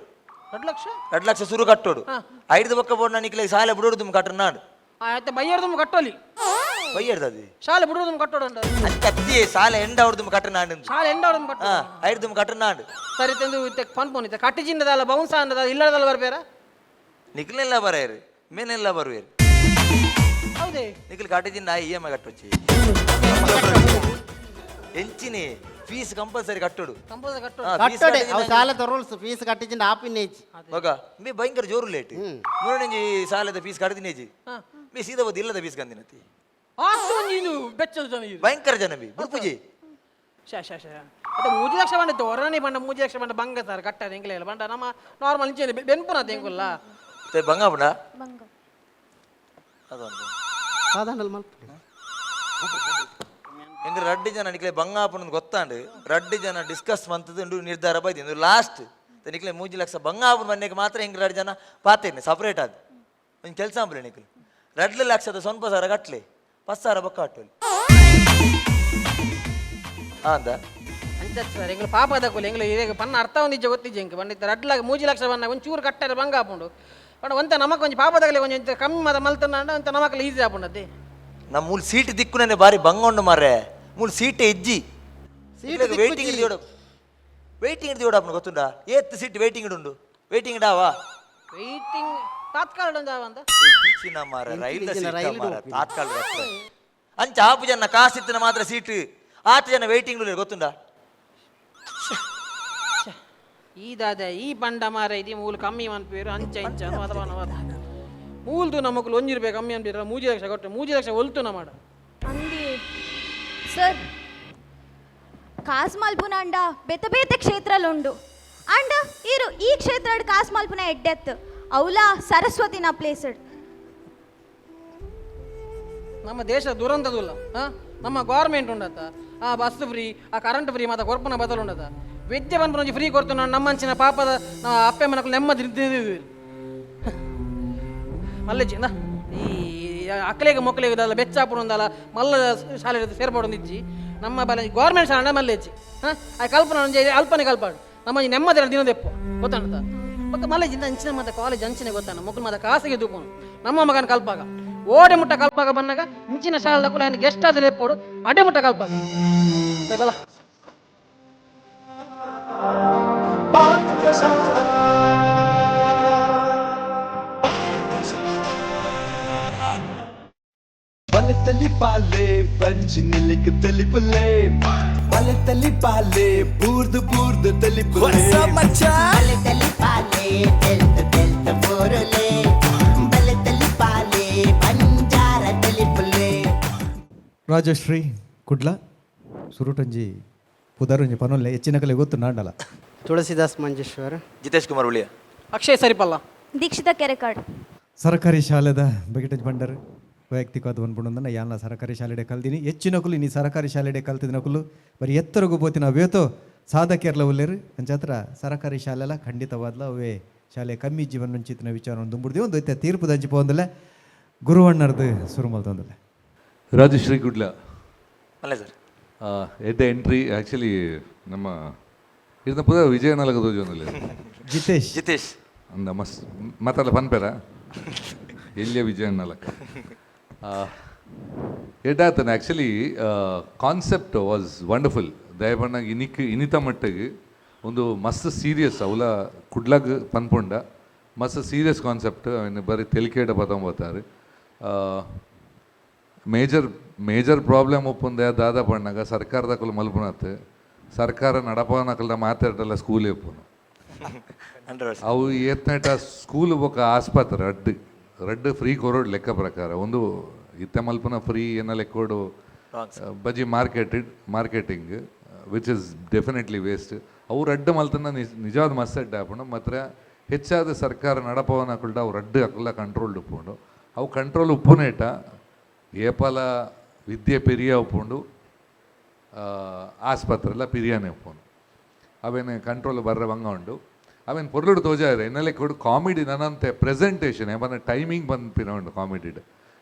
2 ಲಕ್ಷ? 2 ಲಕ್ಷ ಸುರು ಕಟ್ಟೋಡು. ಹಾ. ಐದು ಬೊಕ್ಕ ಬೋರ್ಡ್ ನಿಖಿಲ್ ಸಾಲೆ ಬಿಡೋಡು ಕಟ್ಟರು ನಾಡು. ಆಯ್ತು ಬೈಯರ್ದು ಕಟ್ಟೋಲಿ. ಬೈಯರ್ದು ಅದು. ಶಾಲೆ ಬಿಡೋದು ಕಟ್ಟೋಡು ಉಂಟು. ಅಂಚ ಅತ್ತಿಯೇ ಸಾಲೆ ಎಂಡ ಅವ್ರದ್ದು ಕಟ್ಟರು ನಾಡು. ಶಾಲೆ ಎಂಡ ಅವ್ರದ್ದು ಕಟ್ಟೋಡು. ಹಾ ಐದು ಕಟ್ಟರು ನಾಡು. ಸರಿ ತಂದು ಇತ್ತೆ ಪನ್ಪೋನ್ ಇತ್ತೆ ಕಟ್ಟಿಜಿಂದದಲ್ಲ ಬೌನ್ಸ ಅನ್ನದ ಇಲ್ಲದಲ್ಲ ಬರ್ಬೇರ? ನಿಖಿಲೆಲ್ಲ ಬರೆಯರು ಮೇನೆಲ್ಲ ಬರುವೇರು. ಹೌದೇ? ನಿಖಿಲ್ ಕಟ್ಟಿಜಿಂದ ಇ ಎಮ್ I ಕಟ್ಟೊಚ್ಚಿ ಎಂಚಿನಿ ಫೀಸ್ ಕಂಪಲ್ಸರಿ ಕಟ್ಟೋಡು. ಕಂಪಲ್ಸರಿ ಕಟ್ಟೋಡು. ಹಾ, ಫೀಸ್ ಕಟ್ಟೋಡೆ ಕಟ್ಟಿಜಿಂದ ಅವು ಸಾಲದ ರೂಲ್ಸ್ ಫೀಸ್ ಕಟ್ಟಿಜಿಂದ ಆಪಿನೇಜ್. ಮಗ ಮೇ ಭಯಂಕರ ಜೋರು ಲೇಟ್ ಮೂರನೇ ಸಾಲದ ಫೀಸ್ ಕಟ್ಟಿದಿನೇಜಿ. ಹಾ. ಮೇ ಸೀದಾ ಬೋದು ಇಲ್ಲದ ಫೀಸ್ ಕಂದಿನತಿ. ಆತು ನೀನು ಬೆಚ್ಚದ ಜನ ಇದು. ಭಯಂಕರ ಜನ ಬಿ ಬುಡ್ಪುಜಿ. ಶಾ ಶಾ ಶಾ ಅದೇ ಮೂಜಿ ಲಕ್ಷ ಬಂಡಿತ್ತು ಹೊರನೇ ಬಂಡ ಮೂಜಿ ಲಕ್ಷ ಬಂಡ ಬಂಗ ಸರ್ ಕಟ್ಟದ ಎಂಗ್ಲೇ ಇಲ್ಲ ಬಂಡ ನಮ್ಮ ನಾರ್ಮಲ್ ಇಂಚೆ ಬೆನ್ಪುನ ಎಂಗುಲ್ಲ. ते ಬಂಗ ಬುಡ ಬಂಗ. ಅದೊಂದು ಸಾಧಾರಣ ಮಲ್ಪ. ಎಂಗ್ರೆ ರಡ್ಡು ಜನ ನಿಕ್ಲೆ ಬಂಗಾಪುನ ಗೊತ್ತಾಂಡು ರಡ್ಡು ಜನ ಡಿಸ್ಕಸ್ ಮಂತದ್ದು ನಿರ್ಧಾರ ಬೈದಿ ಲಾಸ್ಟ್ ನಿಕ್ಲೆ ಮೂಜಿ ಲಕ್ಷ ಬಂಗಾಪುನ ಬನ್ನೆಗೆ ಮಾತ್ರ ಎಂಗ್ರೆ ರಡ್ಡು ಜನ ಪಾತೇನೆ ಸಪರೇಟ್ ಅದು ಒಂದು ಕೆಲಸ ಅಂಬಲೆ ನಿಕ್ಲೆ 2 ಲಕ್ಷದ ಸ್ವಲ್ಪ ಸಾವಿರ ಕಟ್ಲೆ 10 ಸಾವಿರ ಬೊಕ್ಕ ಕಟ್ಟೋಲಿ ಅಂದ. ಅಂಚ ಸರ್ ಎಂಗ್ಲ ಪಾಪ ದಕ್ಕುಲು ಎಂಗ್ಲ ಇದೇ ಪನ್ನ ಅರ್ಥ ಒಂದಿಜ್ಜೆ ಗೊತ್ತಿಜ್ಜೆ ಎಂಕ್ ಬಂಡಿತ್ತ 2 ಲಕ್ಷ ಮೂಜಿ ಲಕ್ಷ ಬನ್ನ ಒಂಚೂರು ಕಟ್ಟರೆ ಬಂಗ ಆಪುಂಡು ಪಂಡ ಒಂತ ನಮಕ್ ಒಂಜಿ ಪಾಪ ದಗಲೆ ಒಂಜಿ ಒಂಚ ಕಮ್ಮಿ ಮದ ಮಲ್ತನ ಒಂತ ನಮಕ್ಲ ಈಸಿ ಆಪುಂಡತ್ತೆ. ನಮ್ಮ ಮೂಲ ಸೀಟ್ ದಿಕ್ಕುನೇ ಬಾರಿ ಬಂಗ ಉಂಡು ಮಾರ್ರೆ ಮೂಲ ಸೀಟೆ ಇಜ್ಜಿ. ಸೀಟ್ ವೇಟಿಂಗ್ ಹಿಡಿದು ವೇಟಿಂಗ್ ಹಿಡಿದು ಅಪ್ಪನ ಗೊತ್ತುಂಡಾ? ಏತ್ ಸೀಟ್ ವೇಟಿಂಗ್ ಉಂಡು ವೇಟಿಂಗ್ ಇಡಾವಾ? ವೇಟಿಂಗ್ ತಾತ್ಕಾಲ ಉಂಡಾವ ಅಂತ. ಚಿನ್ನ ಮಾರ್ರೆ, ರೈಲ್ದ ಇಂಚಿನ ಸೀಟ್ ರೈಲ್ಡ್ ಮಾರ್ರೆ, ಹೋಗ್ತಿದೆ. ತಾತ್ಕಾಲ ಬರ್ತದೆ. ಅಂಚ ಆಪು ಜನ ಕಾಸಿತ್ತಿನ ಮಾತ್ರ ಸೀಟ್ ಆತ ಜನ ವೇಟಿಂಗ್ ಗೊತ್ತುಂಡಾ? ಈ ದಾದ ಈ ಬಂಡ ಮಾರ ಇದು ಮೂಲ ಕಮ್ಮಿ ಅನ್ಪೇರು ಅಂಚ ಇಂಚ ವಾದ ಮೂಲ್ದು ನಮಕ್ ಒಂಜಿರ್ಬೇಕು ಕಮ್ಮಿ ಅನ್ಪೇರ ಮೂಜಿ ಲಕ್ಷ ಕೊಟ್ಟೆ ಮೂಜಿ ಲಕ್ಷ ಒಲ್ತು ಮಾಡ. ಅಂದಿ ಸರ್ ಕಾಸ್ ಮಲ್ಪುನ ಅಂಡ ಬೇತೆ ಬೇತೆ ಕ್ಷೇತ್ರಲ್ ಉಂಡು ಅಂಡ ಇರು ಈ ಕ್ಷೇತ್ರ ಕಾಸ್ ಮಲ್ಪುನ ಎಡ್ಡೆತ್ ಅವಲ ಸರಸ್ವತಿನ ಪ್ಲೇಸ್. ನಮ್ಮ ದೇಶ ದುರಂತದುಲ್ಲ ಹಾ ನಮ್ಮ ಗೌರ್ಮೆಂಟ್ ಉಂಡತ ಆ ಬಸ್ ಫ್ರೀ ಆ ಕರೆಂಟ್ ಫ್ರೀ ಮಾತ ಕೊರ್ಪುನ ಬದಲು ಉಂಡತ ವಿದ್ಯೆ ಬಂದ್ಪುನ ಫ್ರೀ ಕೊಡ್ತು ನಮ್ಮ ಅಂಚಿನ ಪಾಪದ ಅಪ್ಪೆ ಮನಕ್ಳು ನೆಮ್ಮದಿ ಮಲ್ಲೆಜ್ಜಿ ಇಂದ ಈ ಅಕ್ಕಲೆಗೆ ಮೊಕ್ಕಲೆಗೆ ಇದಲ್ಲ ಬೆಚ್ಚಾಪುರ ಒಂದಲ್ಲ ಮಲ್ಲ ಶಾಲೆ ಸೇರ್ಪಡೆ ಇಜ್ಜಿ ನಮ್ಮ ಬಲ ಗೌರ್ಮೆಂಟ್ ಶಾಲೆ ಮಲ್ಲೆಜ್ಜಿ ಹಾಂ ಆ ಕಲ್ಪನೆ ಒಂಜಿ ಅಲ್ಪನೆ ಕಲ್ಪಾಡು ನಮ್ಮ ಈ ನೆಮ್ಮದಿ ದಿನದೆಪ್ಪು ಗೊತ್ತಾಣ್ತ ಬೊಕ್ಕ ಮಲ್ಲೆಜ್ಜಿಂದ ಅಂಚಿನ ಮಾತ ಕಾಲೇಜ್ ಅಂಚಿನ ಗೊತ್ತಾನ ಮೊಕ್ಕಲು ಮಾತ ಕಾಸಿಗೆ ದೂಪುನು ನಮ್ಮ ಮಗನ ಕಲ್ಪಾಗ ಓಡೆ ಮುಟ್ಟ ಕಲ್ಪಾಗ ಬಂದಾಗ ಇಂಚಿನ ಶಾಲೆ ದಕ್ಕುಲ ಗೆಸ್ಟ್ ಆದ ಲೆಪ್ಪೋಡು ಅಡೆ ಮುಟ್ಟ ಕಲ್ಪಾಗ ಬಲ. ಬಲತಲಿ ಪಾಲೆ ಬಂಜಿ ನಿಲಿಕ್ ತೆಲಿಪುಲೆ ಬಲತಲಿ ಪಾಲೆ ಬೂರ್ದು ಬೂರ್ದು ತೆಲಿಪುಲೆ. ಬಲತಲಿ ಪಾಲೆ ತೆಲ್ತ ತೆಲ್ತ ಬೋರುಲೆ ಬಲತಲಿ ಪಾಲೆ ಬಂಜಾರ ತೆಲಿಪುಲೆ. ರಾಜಶ್ರೀ ಕುಡ್ಲ ಸುರುಟಂಜಿ ಪುದರುಂಜಿ ಪನೊಲ್ಲೆ ಹೆಚ್ಚಿನ ಕಲೆ ಗೊತ್ತು ನಾಂಡಲ. ತುಳಸಿದಾಸ್ ಮಂಜೇಶ್ವರ. ಜಿತೇಶ್ ಕುಮಾರ್ ಉಳಿಯ. ಅಕ್ಷಯ್ ಸರಿಪಲ್ಲ. ದೀಕ್ಷಿತ ಕೆರೆಕಾಡ್. ಸರಕಾರಿ ಶಾಲೆದ ಬಗೆಟಜ್ ಬಂಡರ್ ವೈಯಕ್ತಿಕವಾದ ಒಂದ್ಬುಂಡಂದನ ಯಾನ ಸರಕಾರಿ ಶಾಲೆಡೆ ಕಲ್ದಿನಿ ಹೆಚ್ಚಿನಕುಲು ನೀ ಸರಕಾರಿ ಶಾಲೆಡೆ ಕಲ್ತಿದಿನಕುಲು ಬರೀ ಎತ್ತರಗು ಬೋತಿನ ವೇತೋ ಸಾಧಕಿಯರ್ಲ ಉಲ್ಲೇರು ಅಂಚಾತ್ರ ಸರಕಾರಿ ಶಾಲೆಲ ಖಂಡಿತವಾದ್ಲ ಅವೇ ಶಾಲೆ ಕಮ್ಮಿ ಜೀವನ ಮುಂಚಿತನ ವಿಚಾರ ದುಂಬುಡ್ದಿ ಒಂದು ಇತ್ತೆ ತೀರ್ಪು ದಂಚಿ ಪೋಂದಲೆ ಗುರುವಣ್ಣರ್ದು ಸುರು ಮಲ್ತೊಂದಲೆ. ರಾಜಶ್ರೀ ಗುಡ್ಲ. ಅಲ್ಲ sir. At the entry actually ನಮ್ಮ ಇದನ್ನ ಪುದ ವಿಜಯನಲಗ ತೋಜೊಂದಿಲ್ಲ. ಜಿತೇಶ್. ಜಿತೇಶ್. ಅಂದ ಮಸ್ ಮಾತಲ್ಲ ಪನ್ಪೆರ ಎಲ್ಲಿಯ ವಿಜಯನಲಕ ಎಡ್ಡಾತನ. Actually concept was wonderful. ದಯಪಣ್ಣಗ್ ಇನಿಕ್ ಇನಿತ ಮಟ್ಟಿಗೆ ಒಂದು ಮಸ್ತ್ ಸೀರಿಯಸ್, ಅವಲ ಕುಡ್ಲಗ್ ಪನ್ಪುಂಡ ಮಸ್ತ್ ಸೀರಿಯಸ್ ಕಾನ್ಸೆಪ್ಟ್. ಅವನ್ ಬರೀ ತೆಲಿಕೇಡ ಪತೊಂಬತ್ತಾರೆ. ಮೇಜರ್ ಮೇಜರ್ ಪ್ರಾಬ್ಲಮ್ ಉಪ್ಪುಂದೆ ದಾದ ಪಣ್ಣಗ, ಸರ್ಕಾರದಕುಲು ಮಲ್ಪುನತ್, ಸರ್ಕಾರ ನಡಪನಕಲ್ದ ಮಾತಾಡಲ್ಲ. ಸ್ಕೂಲ್ ಉಪ್ಪುನು ಅವು ಏತ್ನೇಟ ಸ್ಕೂಲ್ ಬೊಕ ಆಸ್ಪತ್ರೆ ರಡ್ಡ್ ರಡ್ಡ್ ಫ್ರೀ ಕೊರೋಡ್ ಲೆಕ್ಕ ಪ್ರಕಾರ. ಒಂದು ಇತ್ತೆ ಮಲ್ಪುನ ಫ್ರೀ ಏನ ಲೆಕ್ಕೋಡು ಬಜಿ marketing, which is definitely waste. ಅವು ರಡ್ಡ್ ಮಲ್ತನ ನಿಜವಾದ ಮಸ್ತ್ ಎಡ್ಡೆ ಆಪುಂಡು. ಮಾತ್ರ ಹೆಚ್ಚಾದ ಸರ್ಕಾರ ನಡಪವನಕುಲ್ಡ ಅವು ರಡ್ಡ್ ಅಕುಲ ಕಂಟ್ರೋಲ್ ಉಪ್ಪುಂಡು. ಅವು ಕಂಟ್ರೋಲ್ ಉಪ್ಪುನೇಟ ಏಪಲ ವಿದ್ಯೆ ಪೆರಿಯ ಉಪ್ಪುಂಡು, ಆಸ್ಪತ್ರೆಲ ಪಿರಿಯಾನೆ ಉಪ್ಪುಂಡು. ಅವೇನು ಕಂಟ್ರೋಲ್ ಬರ್ರೆ ಬಂಗ ಉಂಡು. ಅವೇನು ಪೊರ್ಲುಡು ತೋಜಾರೆ ಎನ್ನಲೆ ಕೊಡು. ಕಾಮಿಡಿ ನನ್ನಂತೆ ಪ್ರೆಸೆಂಟೇಷನ್ ಏಪಂದ್ರೆ ಟೈಮಿಂಗ್ ಬಂದ್ಪಿನ ಉಂಡು ಕಾಮಿಡಿಡ್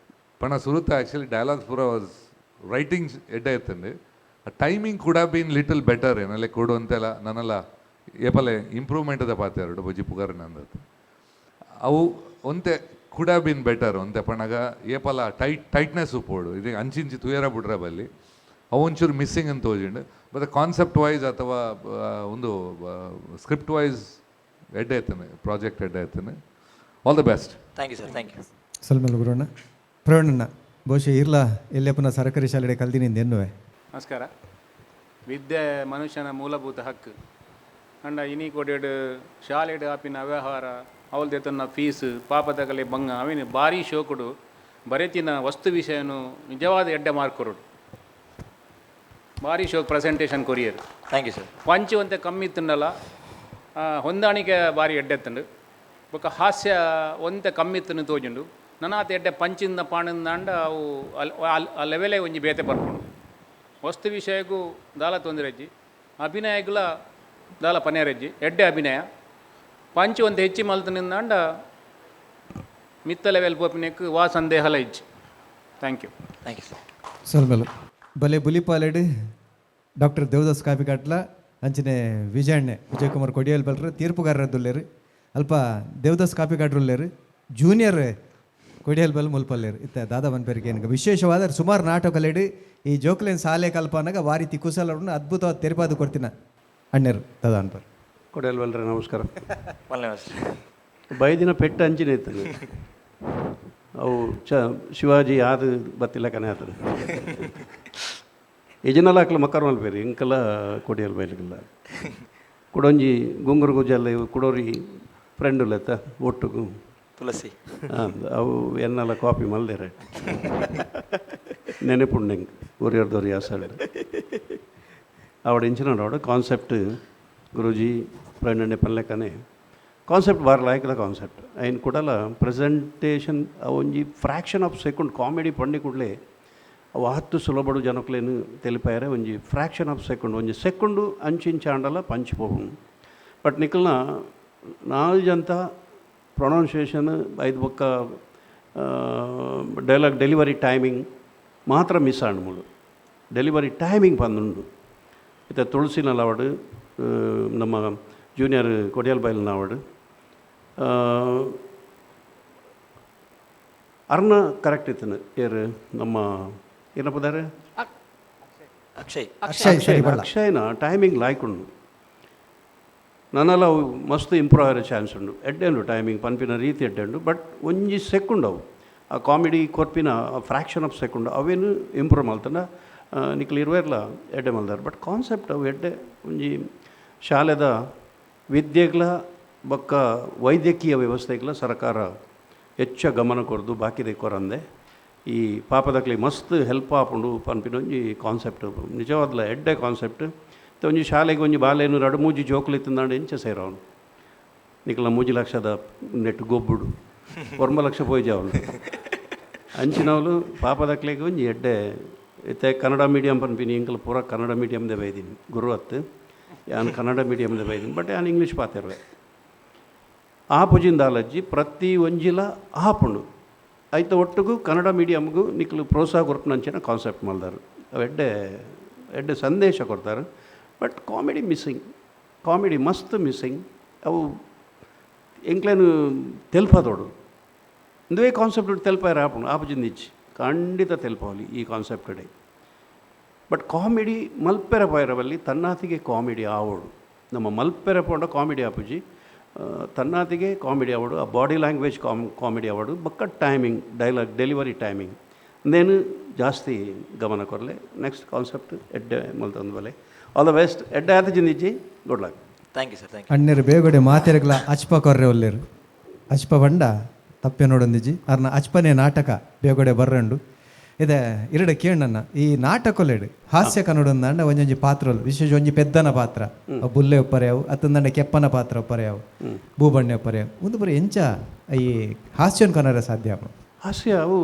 ಪಣ. ಸುರುತ ಆ್ಯಕ್ಚುಲಿ ಡೈಲಾಗ್ಸ್ ಪೂರ ವಾಸ್ ರೈಟಿಂಗ್ಸ್ ಎಡ್ಡೆ ಇತ್ತಂಡು. ಟೈಮಿಂಗ್ ಕೂಡ ಬೀನ್ ಲಿಟಲ್ ಬೆಟರ್ ಎನ್ನಲೆ ಕೊಡು ಅಂತೆಲ್ಲ. ನನ್ನಲ್ಲ ಏಪಲೆ ಇಂಪ್ರೂವ್ಮೆಂಟ್ ಅದ ಪಾತೆರಡು ಬಜ್ಜಿ ಪುಗಾರ ನಂದತ್ತು. ಅವು ಒಂತೆ ಕೂಡ ಬೀನ್ ಬೆಟರ್ ಒಂತೆ ಪಣಗ ಏಪಲ ಟೈಟ್ನೆಸ್ ಉಪ್ಪೋಡು. ಇದು ಅಂಚಿಂಚಿ ತುಯರ ಬುಡ್ರ ಬಲ್ಲಿ, ಅವು ಒಂಚೂರು ಮಿಸ್ಸಿಂಗ್ ಅಂತ ತೋಜಿಂಡು. ಮತ್ತು ಕಾನ್ಸೆಪ್ಟ್ ವೈಸ್ ಅಥವಾ ಒಂದು ಸ್ಕ್ರಿಪ್ಟ್ ವೈಸ್ ಎಡ್ಡೆ ಆಯ್ತಾನೆ, ಪ್ರಾಜೆಕ್ಟ್ ಎಡ್ಡೆ ಆಯ್ತಾನೆ. All the best. Thank you sir, thank you. ಸೊಲ್ಮೆಲ್ ಗುರುಣ್ಣ. ಪ್ರವೀಣಣ್ಣ, ಬಹುಶಃ ಇರ್ಲ ಎಲ್ಲಪ್ಪನ ಸರಕಾರಿ ಶಾಲೆಡೆ ಕಲ್ದಿನಿಂದ ಎನ್ನುವೆ. ನಮಸ್ಕಾರ. ವಿದ್ಯೆ ಮನುಷ್ಯನ ಮೂಲಭೂತ ಹಕ್ಕು. ಅಂಡ ಇನಿ ಕೊಡೇಡು ಶಾಲೆಡ್ ಆಪಿನ ಅವ್ಯವಹಾರ, ಅವಲ್ದೆ ತನ್ನ ಫೀಸ್, ಪಾಪದಗಲೆ ಬಂಗ ಅವಿನ ಭಾರಿ ಶೋಕುಡು ಬರೆತಿನ ವಸ್ತು ವಿಷಯನು ನಿಜವಾದ ಎಡ್ಡೆ ಮಾರ್ಕ್ ಕೊರಡು. ಭಾರಿ ಶೋಕ್ ಪ್ರೆಸೆಂಟೇಷನ್ ಕೊರಿಯರ್. Thank you sir. ಪಂಚು ಒಂತೆ ಕಮ್ಮಿ ಇತ್ತುಂಡಲ ಹೊಂದಾಣಿಕೆ ಭಾರಿ ಎಡ್ಡೆ ಎತ್ತುಂಡು. ಬೊಕ್ಕ ಹಾಸ್ಯ ಒಂತೆ ಕಮ್ಮಿ ಇತ್ತುಂಡು ತೋಜುಂಡು. ನನಾತ್ ಎಡ್ಡೆ ಪಂಚಿಂದ ಪಾಣಿಂದಾಂಡ ಅವು ಆ ಲೆವೆಲೇ ಒಂಜಿ ಬೇತೆ ಬರ್ಪುಂಡು. ವಸ್ತು ವಿಷಯಕ್ಕೂ ದಾಲ ತೊಂದರೆ ಅಜ್ಜಿ, ಅಭಿನಯಗುಲ ದಾಲ ಪನೇರಜ್ಜಿ. ಎಡ್ಡೆ ಅಭಿನಯ. ಪಂಚು ಒಂತೆ ಹೆಚ್ಚಿ ಮಲ್ತನಿಂದಾಂಡ ಮಿತ್ತ ಲೆವೆಲ್ ಪೋಪಿನೆಕ್ ವಾ ಸಂದೇಹಲ ಇಜ್ಜಿ. Thank you. Thank you sir. ಸೊಲ್ಮೆಲು. ಬಲೆ ಬುಲಿಪಾಲೆಡ್ ಡಾಕ್ಟರ್ ದೇವದಾಸ್ ಕಾಪಿಕಾಟ್ಲ ಅಂಚನೆ ವಿಜಯಣ್ಣೆ ವಿಜಯಕುಮಾರ್ ಕೊಡಿಯಲ್ ಬಲ್ರು ತೀರ್ಪುಗಾರರದ್ದುಲ್ಲೇರು. ಅಲ್ಪ ದೇವದಾಸ್ ಕಾಪಿಕಾಟ್ರುಲ್ಲೇರು, ಜೂನಿಯರ್ ಕೊಡಿಯಲ್ ಬಲ್ ಮುಲ್ಪಲ್ಲೇರು. ಇತ್ತ ದಾದಾ ಬನ್ಪೆರಿಗೆ ವಿಶೇಷವಾದ ಸುಮಾರು ನಾಟಕಲೆಡು ಈ ಜೋಕ್ಲೇನ್ ಸಾಲೆ ಕಲ್ಪನಾಗ ವಾರಿತಿ ಕುಶಲರನ್ನು ಅದ್ಭುತವಾದ ತೆರಿಪಾದು ಕೊಡ್ತಿನ ಅಣ್ಣರು ದಾದಾ ಅನ್ಪರ್. ಕೊಡೆಯಲ್ವಲ್ರೆ, ನಮಸ್ಕಾರ. ಒಳ್ಳೆ ಮಾಸ್ಟರ್. ಬೈದಿನ ಪೆಟ್ಟು ಅಂಚಿನ ಇತ್ತು. ಅವು ಚ ಶಿವಾಜಿ ಆದು ಬತ್ತಿಲ್ಲ ಕನೆ ಆತನ ಯಜನಲ ಅಕ್ಲ ಮಕ್ಕರ್ ಮಲ್ಪೇರಿ. ಇಂಕಲ ಕೊಡಿಯಲ್ ಬೈಲಿಗಿಲ್ಲ. ಕುಡೊಂಜಿ ಗುಂಗುರು ಗುಜಲ್ಲ ಇವು ಕುಡೋರಿ ಫ್ರೆಂಡ್ ಲೆತ್ತ ಒಟ್ಟುಗು. ತುಳಸಿ. ಹಾಂ, ಅವು ಎನ್ನೆಲ್ಲ ಕಾಪಿ ಮಲ್ದೇರೆ ನೆನಪುಂಡೆಂಗ್ ಒರಿಯರ್ದೊರಿ ಅಸಲ್ಡ್ ಆವಡ ಇಂಚಿನ ಅವಡ ಕಾನ್ಸೆಪ್ಟ್ ಗುರೂಜಿ ಪ್ರವೀಣ್ ಪನ್ಲೆಕ್ಕನೆ ಕಾನ್ಸೆಪ್ಟ್ ಬಾರ್ ಲಾಯ್ಕದ ಕಾನ್ಸೆಪ್ಟ್. ಐನ್ ಕೂಡಲ ಪ್ರೆಸೆಂಟೇಷನ್ ಒಂಜಿ ಫ್ರ್ಯಾಕ್ಷನ್ ಆಫ್ ಸೆಕೆಂಡ್ ಕಾಮಿಡಿ ಪಂಡಿ ಕೂಡಲೇ ಅವು ಹತ್ತು ಸುಲಭಡು ಜನಕ್ಲೇನು తెలిಪಾಯರೆ. ಒಂಜಿ ಫ್ರ್ಯಾಕ್ಷನ್ ಆಫ್ ಸೆಕೆಂಡ್, ಒಂಜಿ ಸೆಕೆಂಡು ಅಂಚಿಂಚಾಂಡಲ ಪಂಚ್ ಪೋಪುಂಡು. ಬಟ್ ನಿಕಲ್ನ ನಾಲ್ಜಂತ ಅಂತ ಪ್ರೊನೌನ್ಸಿಯೇಷನ್ ಐದು ಬೊಕ್ಕ ಡೈಲಾಗ್ ಡೆಲಿವರಿ ಟೈಮಿಂಗ್ ಮಾತ್ರ ಮಿಸ್ ಆಂಡ್. ಮೂಲು ಡೆಲಿವರಿ ಟೈಮಿಂಗ್ ಬಂದುಂಡು. ಇತ್ತೆ ತುಳಸಿನಲ್ಲ ಅವಡು, ನಮ್ಮ ಜೂನಿಯರ್ ಕೊಡಿಯಲ್ ಬೈಲ್ನ ಅವಡು ಅರ್ನ ಕರೆಕ್ಟ್ ಇತ್ತನು. ಏರು ನಮ್ಮ ಏನಪ್ಪದಾರೆ? ಅಕ್ಷಯ್. ಅಕ್ಷಯ್ ಸರಿಬಳ್ಳ. ಅಕ್ಷಯ್ನ ಟೈಮಿಂಗ್ ಲಾಯ್ಕ್ ಉಂಡು. ನನ್ನಲ್ಲ ಅವು ಮಸ್ತ್ ಇಂಪ್ರೂವ್ ಆಯರೆ ಚಾನ್ಸ್ ಉಂಡು. ಎಡ್ಡೆ ಉಂಡು ಟೈಮಿಂಗ್, ಪನ್ಪಿನ ರೀತಿ ಎಡ್ಡೆ ಉಂಡು. ಬಟ್ ಒಂಜಿ ಸೆಕೆಂಡ್ ಅವು ಆ ಕಾಮಿಡಿ ಕೊರ್ಪಿನ ಫ್ರ್ಯಾಕ್ಷನ್ ಆಫ್ ಸೆಕೆಂಡ್ ಅವೇನು ಇಂಪ್ರೂವ್ ಮಲ್ತಂಡ ನಿಕ್ಲು ಇರುವೆರ್ಲ ಎಡ್ಡೆ ಮಲ್ದಾರ. ಬಟ್ ಕಾನ್ಸೆಪ್ಟ್ ಅವು ಎಡ್ಡೆ. ಒಂಜಿ ಶಾಲೆದ ವಿದ್ಯೆಗ್ಲ ಬೊಕ್ಕ ವೈದ್ಯಕೀಯ ವ್ಯವಸ್ಥೆಗ್ಲ ಸರ್ಕಾರ ಹೆಚ್ಚ ಗಮನ ಕೊರ್ದು ಬಾಕಿದೆ ಕೊರಂದೆ ಈ ಪಾಪದಕ್ಲಿ ಮಸ್ತ್ ಹೆಲ್ಪ್ ಆಪುಂಡು ಪನ್ಪಿನ ಒಂಜಿ ಕಾನ್ಸೆಪ್ಟ್ ನಿಜವಾದ್ಲ ಎಡ್ಡೆ ಕಾನ್ಸೆಪ್ಟ್. ಒಂಜಿ ಶಾಲೆಗೆ ಒಂಜಿ ಬಾಲೆನು ರಡು ಮೂಜಿ ಜೋಕುಲು ಇತ್ತಿಂದಾಂಡ ಎಂಚ ಸೇರವನು? ನಿಕಲ 3 ಲಕ್ಷದ ನೆಟ್ ಗೊಬ್ಬುಡು 9 ಲಕ್ಷ ಪೋಯ್ಜಾವನು. ಅಂಚಿನವಲು ಪಾಪದಕ್ಲೆಗ್ ಒಂಜಿ ಎಡ್ಡೆ. ಇತ್ತೆ ಕನ್ನಡ ಮೀಡಿಯಂ ಪನ್ಪಿನಿ, ಎಂಕಲ್ ಪೂರ ಕನ್ನಡ ಮೀಡಿಯಮ್ದೆ ಬೈದೀನಿ. ಗುರು ಅತ್ತು ಯಾನ್ ಕನ್ನಡ ಮೀಡಿಯಮ್ದೆ ಬೈದೀನಿ. ಬಟ್ ಯಾನ್ ಇಂಗ್ಲೀಷ್ ಪಾತೆರುವೆ. ಆ ಪುಜಿಂದಾಲಜ್ಜಿ ಪ್ರತಿ ಒಂಜಿಲ ಆಪುಂಡು. ಐತ ಒಟ್ಟುಗು ಕನ್ನಡ ಮೀಡಿಯಮ್ಗೂ ನಿಕ್ಲು ಪ್ರೋತ್ಸಾಹ ಕೊರ್ಪುನಂಚಿನ ಕಾನ್ಸೆಪ್ಟ್ ಮಲ್ದಾರು. ಅವು ಎಡ್ಡೆ ಎಡ್ಡೆ ಸಂದೇಶ ಕೊರ್ತಾರೆ. But comedy missing. ಕಾಮಿಡಿ ಮಸ್ತ್ ಮಿಸ್ಸಿಂಗ್. ಅವು ಎಂಕ್ಲೇನು ತೆಲ್ಪದೋಡು ಇಂದುವೇ ಕಾನ್ಸೆಪ್ಟ್ ತೆಲ್ಪಾರ ಆಪುಂಡು ಆಪುಜಿಂದಿಚ್ಚಿ ಖಂಡಿತ ತೆಲ್ಪವಲಿ ಈ ಕಾನ್ಸೆಪ್ಟ್ ಕಡೆ. ಬಟ್ ಕಾಮಿಡಿ ಮಲ್ಪೆರ ಪೈರವಲ್ಲಿ ತನ್ನಾತಿಗೆ ಕಾಮಿಡಿ ಆವೋಡು. ನಮ್ಮ ಮಲ್ಪೆರ ಪೋಂಡ ಕಾಮಿಡಿ ಆಪುಜಿ, ತನ್ನಾತಿಗೆ ಕಾಮಿಡಿ ಆವೋಡು. ಆ ಬಾಡಿ ಲ್ಯಾಂಗ್ವೇಜ್ ಕಾಮಿಡಿ ಆವೋಡು. ಬೊಕ್ಕ ಟೈಮಿಂಗ್, ಡೈಲಾಗ್ ಡೆಲಿವರಿ ಟೈಮಿಂಗ್ ನೇನು ಜಾಸ್ತಿ ಗಮನ ಕೊರಲೆ. ನೆಕ್ಸ್ಟ್ ಕಾನ್ಸೆಪ್ಟ್ ಎಡ್ಡೆ ಮಲ್ತೊಂದು ಬಲೆ. ಆಲ್ the best. ಎಡ್ಡೆ ಆತ ಜಿಂದಿಜ್ಜಿ. Good luck. Thank you sir, thank you. ಅಣ್ಣರು Begada ಮಾತೆರಗ್ಲ ಅಚ್ಪ ಕೊರ್ರೆ ಒಲ್ಲೇರು. ಅಚ್ಪ ಬಂಡ ತಪ್ಪೆ ನೋಡೊಂದಿಜ್ಜಿ ಅರ್ನ ಅಚ್ಪನೆ ನಾಟಕ ಬೇಗಡೆ ಬರ್ರಂಡು ಇದೆ ಇರಡ ಕೇಳಣ್ಣ. ಈ ನಾಟಕೊಲೆಡು ಹಾಸ್ಯ ಕನ್ನಡೊಂದಾಂಡ ಒಂಜೊಂಜಿ ಪಾತ್ರಲು, ವಿಶೇಷ ಒಂಜಿ ಪೆದ್ದನ ಪಾತ್ರ ಬುಲ್ಲೆ ಒಪ್ಪರೆಯಾವು, ಅತ್ತಂದಂಡ ಕೆಪ್ಪನ ಪಾತ್ರ ಒಪ್ಪರೆಯಾವು, ಭೂಬಣ್ಣೆ ಒಪ್ಪರೆಯಾವು, ಒಂದು ಬರೀ ಎಂಚ ಈ ಹಾಸ್ಯನ ಕನ್ನಡ ಸಾಧ್ಯ ಆಪುಂಡು? ಹಾಸ್ಯ ಅವು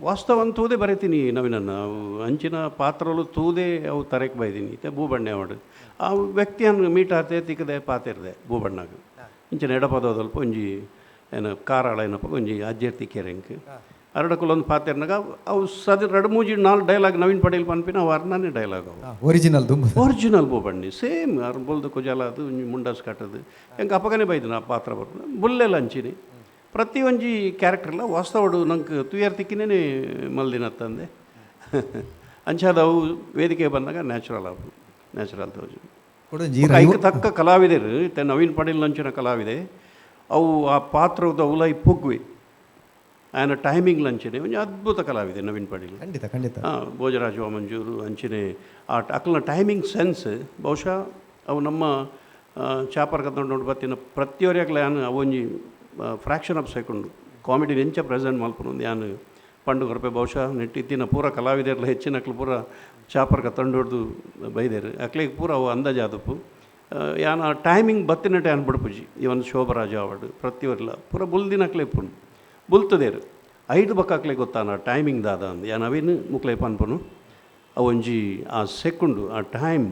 ವಾಸ್ತವನ್ ತೂದೆ ಬರೀತೀನಿ ನವೀನನ್ನ. ಅವು ಅಂಚಿನ ಪಾತ್ರಲು ತೂದೆ ಅವು ತರಕ್ಕೆ ಬೈದೀನಿ. ಇತ್ತೆ ಭೂಬಣ್ಣೆ ಅವಡು ಆ ವ್ಯಕ್ತಿಯನ್ನು ಮೀಟ್ ಆತೆ ತಿಕ್ಕದೆ ಪಾತಿರ್ದೆ ಭೂಬಣ್ಣಾಗ ಇಂಚಿನ ಎಡಪದೋದಲ್ಪ ಒಂಜಿ ಏನು ಕಾರಾಳ ಏನಪ್ಪ ಒಂಜಿ ಅಜ್ಜೆರ್ ತಿಕ್ಕೇರೆಂಕ್ ಅರಡಕುಲೊಂದು ಪಾತಿರ್ನಾಗ ಅವು ಸದ ಎರಡು ಮೂಜಿ ನಾಲ್ಕು ಡೈಲಾಗ್ ನವೀನ್ ಪಟೇಲ್ ಪನ್ಪಿನ ಅವು ಅರ್ನಾನೇ ಡೈಲಾಗ್ ಅವು. ಒರಿಜಿನಲ್ ದುಂಬು ಒರಿಜಿನಲ್ ಭೂಬಣ್ಣಿ ಸೇಮ್ ಅರ್ ಬೊಲ್ದು ಕುಜಾಲ ಅದು ಒಂಜಿ ಮುಂಡಾಸ್ ಕಟ್ಟದು ಹೆಂಗೆ ಅಪ್ಪಗನೇ ಬೈದನ ಆ ಪಾತ್ರ ಬರ್ಪುನ ಬುಲ್ಲೆಲ್ಲ ಅಂಚಿನಿ ಪ್ರತಿ ಒಂಜಿ ಕ್ಯಾರೆಕ್ಟರ್ಲ ವಾಸ್ತವಡು ನಂಗೆ ತುಯರ್ ತಿಕ್ಕಿನೇ ಮಲ್ದಿನತ್ತಂದೆ ಅಂಚಾದ ಅವು ವೇದಿಕೆ ಬಂದಾಗ ನ್ಯಾಚುರಲ್ ಅವು ನ್ಯಾಚುರಲ್ ತೋಜು. ಕೊಡೊಂಜಿ ಐಕ್ ತಕ್ಕ ಕಲಾವಿದರು ಇತ್ತೆ ನವೀನ್ ಪಟೇಲ್ ಅಂಚಿನ ಕಲಾವಿದೆ ಅವು ಆ ಪಾತ್ರದ ಉಲೈ ಪುಗ್ವಿ ಆಯನ ಟೈಮಿಂಗ್ ಲಂಚಿನೆ ಒಂಜಿ ಅದ್ಭುತ ಕಲಾವಿದೆ ನವೀನ್ ಪಟೇಲ್. ಖಂಡಿತ ಖಂಡಿತ. ಹಾಂ, ಭೋಜರಾಜ ವಾಮಂಜೂರು ಅಂಚಿನೆ ಆ ಅಕ್ಲನ ಟೈಮಿಂಗ್ ಸೆನ್ಸ್ ಬಹುಶಃ ಅವು ನಮ್ಮ ಚಾಪರ್ ಕತ್ತೊಂಡು ಬತ್ತಿನ ಪ್ರತಿಯೊರಿಯಾಗ್ಲ ಯಾನ್ ಅವೊಂಜಿ ಫ್ರ್ಯಾಕ್ಷನ್ ಆಫ್ ಸೆಕೆಂಡ್ ಕಾಮಿಡಿ ಎಂಚ ಪ್ರೆಸೆಂಟ್ ಮಲ್ಪುನು ಯಾನ್ ಪಂಡು ಕೊರಪೆ. ಬಹುಶಃ ನೆಟ್ಟಿತ್ತಿನ ಪೂರ ಕಲಾವಿದರ್ಲ ಹೆಚ್ಚಿನ ಅಕ್ಲು ಪೂರ ಚಾಪರ್ ತಂಡು ಹೊಡೆದು ಬೈದೇರು ಅಕ್ಲಿಗೆ ಪೂರ ಅವು ಅಂದಾಜಾದಪ್ಪು. ಯಾನ್ ಆ ಟೈಮಿಂಗ್ ಬತ್ತಿನಟ್ಟ ಯಾನ್ ಬಡ್ಪುಜಿ. ಇವನ್ ಶೋಭರಾಜ ಅವಾರ್ಡ್ ಪ್ರತಿಯೊರ್ಲ ಪೂರ ಬುಲ್ದಿನ ಅಕ್ಲೆ ಇಪ್ಪುಂಡು ಬುಲ್ತದೇರು ಐದು ಬಕ್ಕ ಅಕ್ಲೆ ಗೊತ್ತಾನ ಟೈಮಿಂಗ್ ದಾದ ಅಂದ್ ಯಾನ್ ಅವೇನು ಮುಕ್ಲೆ ಪನ್ಪುನು ಅವೊಂಜಿ ಆ ಸೆಕೆಂಡು ಆ ಟೈಮ್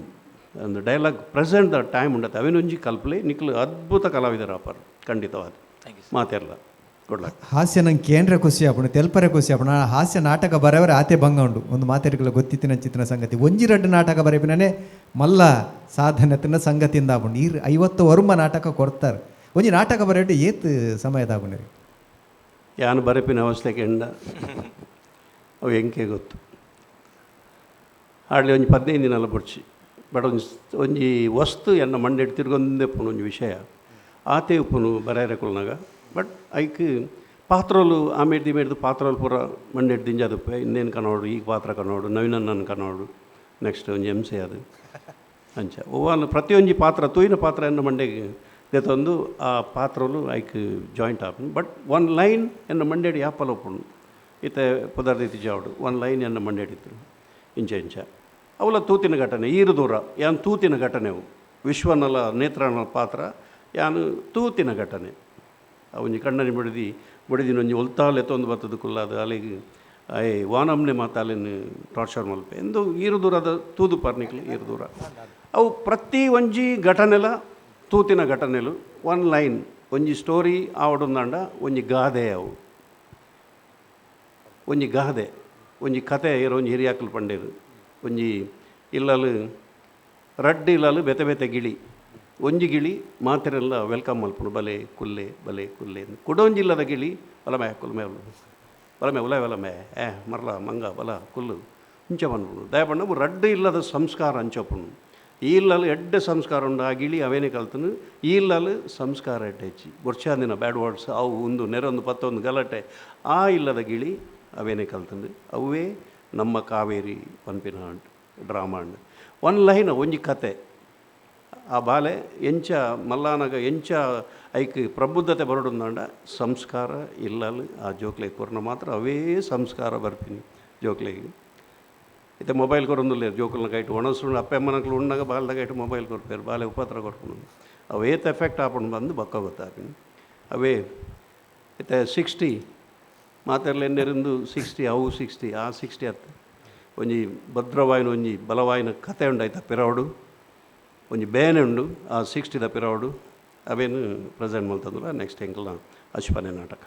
ಒಂದು ಡೈಲಾಗ್ ಪ್ರೆಸೆಂಟ್ the time ಉಂಡತ್ತೆ ಅವೇನೊಂಜಿ ಕಲ್ಪಲೆ ನಿಕ್ಲು ಅದ್ಭುತ ಕಲಾವಿದರ ಅಪರ್ ಖಂಡಿತವಾದ ಮಾತೆರ್ಲ. Good luck. ಹಾಸ್ಯ ನಂಗೆ ಕೇಂದ್ರ ಖುಷಿ ಆಪುಂಡು, ತೆಲ್ಪರೆ ಖುಷಿ ಆಪುಂಡು. ಆ ಹಾಸ್ಯ ನಾಟಕ ಬರೆಯವರೆ ಆತೆ ಭಂಗ ಉಂಡು ಒಂದು ಮಾತೆರ್ಗಲ ಗೊತ್ತಿತ್ತಿನ ಚಿತ್ತಿನ ಸಂಗತಿ. ಒಂಜಿ ರಡ್ಡು ನಾಟಕ ಬರೆಪಿನೇ ಮಲ್ಲ ಸಾಧನೆ ತಿನ್ನ ಸಂಗತಿಯಿಂದ ಆಪುಂಡು. ಈ 50 ವರುಮ ನಾಟಕ ಕೊಡ್ತಾರೆ. ಒಂಜಿ ನಾಟಕ ಬರೆಯಟ್ಟು ಏತ್ ಸಮಯದಾಗುಂಡು? ಯಾನು ಬರೆಪಿನ ಅವಸ್ಥೆ ಕೆಂಡ ಅವು ಎಂಕೆ ಗೊತ್ತು. ಆಡ್ಲಿ ಒಂಜಿ 15 ದಿನ ಬುಡ್ಚಿ ಬಟ್ ಒಂಜಿ ಒಂಜಿ ವಸ್ತು ಎನ್ನ ಮಂಡೆಡ್ ತಿರ್ಗೊಂದೇ ಪುನು ಒಂಜಿ ವಿಷಯ ಆತೆ ಉಪ್ಪುನು ಬರೆಯರೆ ಕುಲ್ನಾಗ. ಬಟ್ ಐಕ್ ಪಾತ್ರಲು ಆಮೇಡ್ದಿ ಮೇಡ್ದು ಪಾತ್ರಲು ಪೂರ ಮಂಡೆಡ್ ದಿಂಜಾದುಪ್ಪೆ. ಇನ್ನೇನು ಕನ್ನೋಡು ಈಗ ಪಾತ್ರ ಕನ್ನೋಡು ನವೀನಣ್ಣನ ಕನ್ನೋಡು ನೆಕ್ಸ್ಟ್ ಒಂಜಿ ಎಮ್ ಸಿ ಅದು ಅಂಚ ಒವ್ವಾನು ಪ್ರತಿಯೊಂಜಿ ಪಾತ್ರ ತೂಯಿನ ಪಾತ್ರ ಎನ್ನ ಮಂಡೆಗೆ ದೇತೊಂದು ಆ ಪಾತ್ರಲು ಐಕ್ ಜಾಯಿಂಟ್ ಆಪುಂಡು. ಬಟ್ ಒನ್ ಲೈನ್ ಎನ್ನ ಮಂಡೆಡ್ ಯಾಪಲ ಉಪ್ಪುಂಡು. ಇತ್ತೆ ಪುದರ್ದಿತ್ತಿ ಜಾವಡು ಒನ್ ಲೈನ್ ಎನ್ನ ಮಂಡೆಡಿತ್ತು ಇಂಚ ಇಂಚ ಅವಲ ತೂತಿನ ಘಟನೆ ಈರು ದೂರ ಯಾನ್ ತೂತಿನ ಘಟನೆ ಅವು ವಿಶ್ವನಲ ನೇತ್ರನ ಪಾತ್ರ ಯಾನು ತೂತಿನ ಘಟನೆ. ಒಂಜಿ ಕಣ್ಣನಿ ಬಡಿದಿ ಬಡಿದಿನ ಒಂಜಿ ಒಲ್ತಾಲ್ ಎತ್ತೊಂದು ಬತ್ತದ ಕುಲ್ಲಾದ ಅಲೆಗ್ ಅಯ್ ವಾನಮ್ನೆ ಮಾತಾಲೆನ್ ಟಾರ್ಚರ್ ಮಲ್ಪೆ ಎಂದು ಈರು ದೂರದ ತೂದು ಪರ್ನಿಕ್ಲು ಈರು ದೂರ ಅವು ಪ್ರತಿ ಒಂಜಿ ಘಟನೆಲ ತೂತಿನ ಘಟನೆಲು ಒನ್ ಲೈನ್ ಒಂಜಿ ಸ್ಟೋರಿ ಆವಡೊಂದಾಂಡ ಒಂಜಿ ಗಾದೆ ಅವು ಒಂಜಿ ಗಾದೆ ಒಂಜಿ ಕತೆ ಇರೋ ಒಂಜಿ ಹಿರಿಯಾಕಲು ಪಂಡೇರು ಒಂಜಿ ಇಲ್ಲಲು ರಡ್ಡು ಇಲ್ಲಲು ಬೆತೆ ಬೆತೆ ಗಿಳಿ ಒಂಜಿ ಗಿಳಿ ಮಾತೆರೆಲ್ಲ welcome ಮಲ್ಪುಂಡು ಬಲೆ ಕುಲ್ಲೆ ಬಲೆ ಕುಲ್ಲೆ ಕುಡೊಂಜಿಲ್ಲದ ಗಿಳಿ ಬಲಮೆ ಕುಲ್ಮೆ ಬಲಮೆ ಉಲ ಬಲಮೆ ಏ ಮರ್ಲ ಮಂಗ ಬಲ ಕುಲ್ಲು ಇಂಚ ಪನ್ಪುಂಡು ದಯಪಂಡ ರಡ್ಡು ಇಲ್ಲದ ಸಂಸ್ಕಾರ ಅಂಚಪುಂಡು ಈ ಇಲ್ಲಲು ಎಡ್ಡೆ ಸಂಸ್ಕಾರ ಉಂಡು ಆ ಗಿಳಿ ಅವೇನೇ ಕಲ್ತನು ಈ ಇಲ್ಲಲು ಸಂಸ್ಕಾರ ಎಡ್ಡೆ ಹೆಚ್ಚಿ ವರ್ಷಾದಿನ ಬ್ಯಾಡ್ ವರ್ಡ್ಸ್ ಅವು ಒಂದು ನೆರೊಂದು ಪತ್ತೊಂದು ಗಲಾಟೆ ಆ ಇಲ್ಲದ ಗಿಳಿ ಅವೇನೇ ಕಲ್ತನು ಅವೇ ನಮ್ಮ ಕಾವೇರಿ ಪನ್ಪಿನ ಡ್ರಾಮಾ ಅಂಡ್ ಒನ್ ಲೈನ್ ಒಂಜಿ ಕತೆ ಆ ಬಾಲೆ ಎಂಚ ಮಲ್ಲಾನಗ ಎಂಚ ಐಕ್ ಪ್ರಬುದ್ಧತೆ ಬರಡುಂದಾಂಡ ಸಂಸ್ಕಾರ ಇಲ್ಲಲು ಆ ಜೋಕ್ಲೆ ಕೊರ್ನ ಮಾತ್ರ ಅವೇ ಸಂಸ್ಕಾರ ಬರ್ಪಿನಿ ಜೋಕ್ಲೆಗ್. ಇತ್ತೆ ಮೊಬೈಲ್ ಕೊರೊಂದುಲ್ಲೆರ್ ಜೋಕುಲ್ನ ಕೈಟ್ ಒಣಸುಂಡು ಅಪ್ಪೆ ಅಮ್ಮನಕ್ಲು ಉಣ್ಣಾಗ ಬಾಲ್ದ ಕೈಟ್ ಮೊಬೈಲ್ ಕೊರ್ಪೇರು ಬಾಲೆ ಉಪದ್ರ ಕೊರ್ಪುಂಡು ಅವು ಏತ್ ಎಫೆಕ್ಟ್ ಆಪುಂಡು ಬಂದು ಬೊಕ್ಕ ಗೊತ್ತಾಪಿನಿ. ಅವೇ ಇತ್ತೆ 60 ಮಾತೆರ್ಲ ಎನ್ನೆರಿಂದು 60 ಅವು 60 ಆ 60 ಅತ್ತು ಒಂಜಿ ಭದ್ರವಾಯಿನ ಒಂಜಿ ಬಲವಾಯಿನ ಕತೆ ಉಂಡಾಯ್ತ ಪಿರವಡು ಒಂಜಿ ಬೇನೆ ಉಂಡು ಆ 60 ದ ಪಿರವಡು ಅವೇನು ಪ್ರೆಸೆಂಟ್ ಮಲ್ತಂದ್ರೆ ನೆಕ್ಸ್ಟ್ ಎಂಕಲ್ನ ಅಶ್ಪನೆ ನಾಟಕ.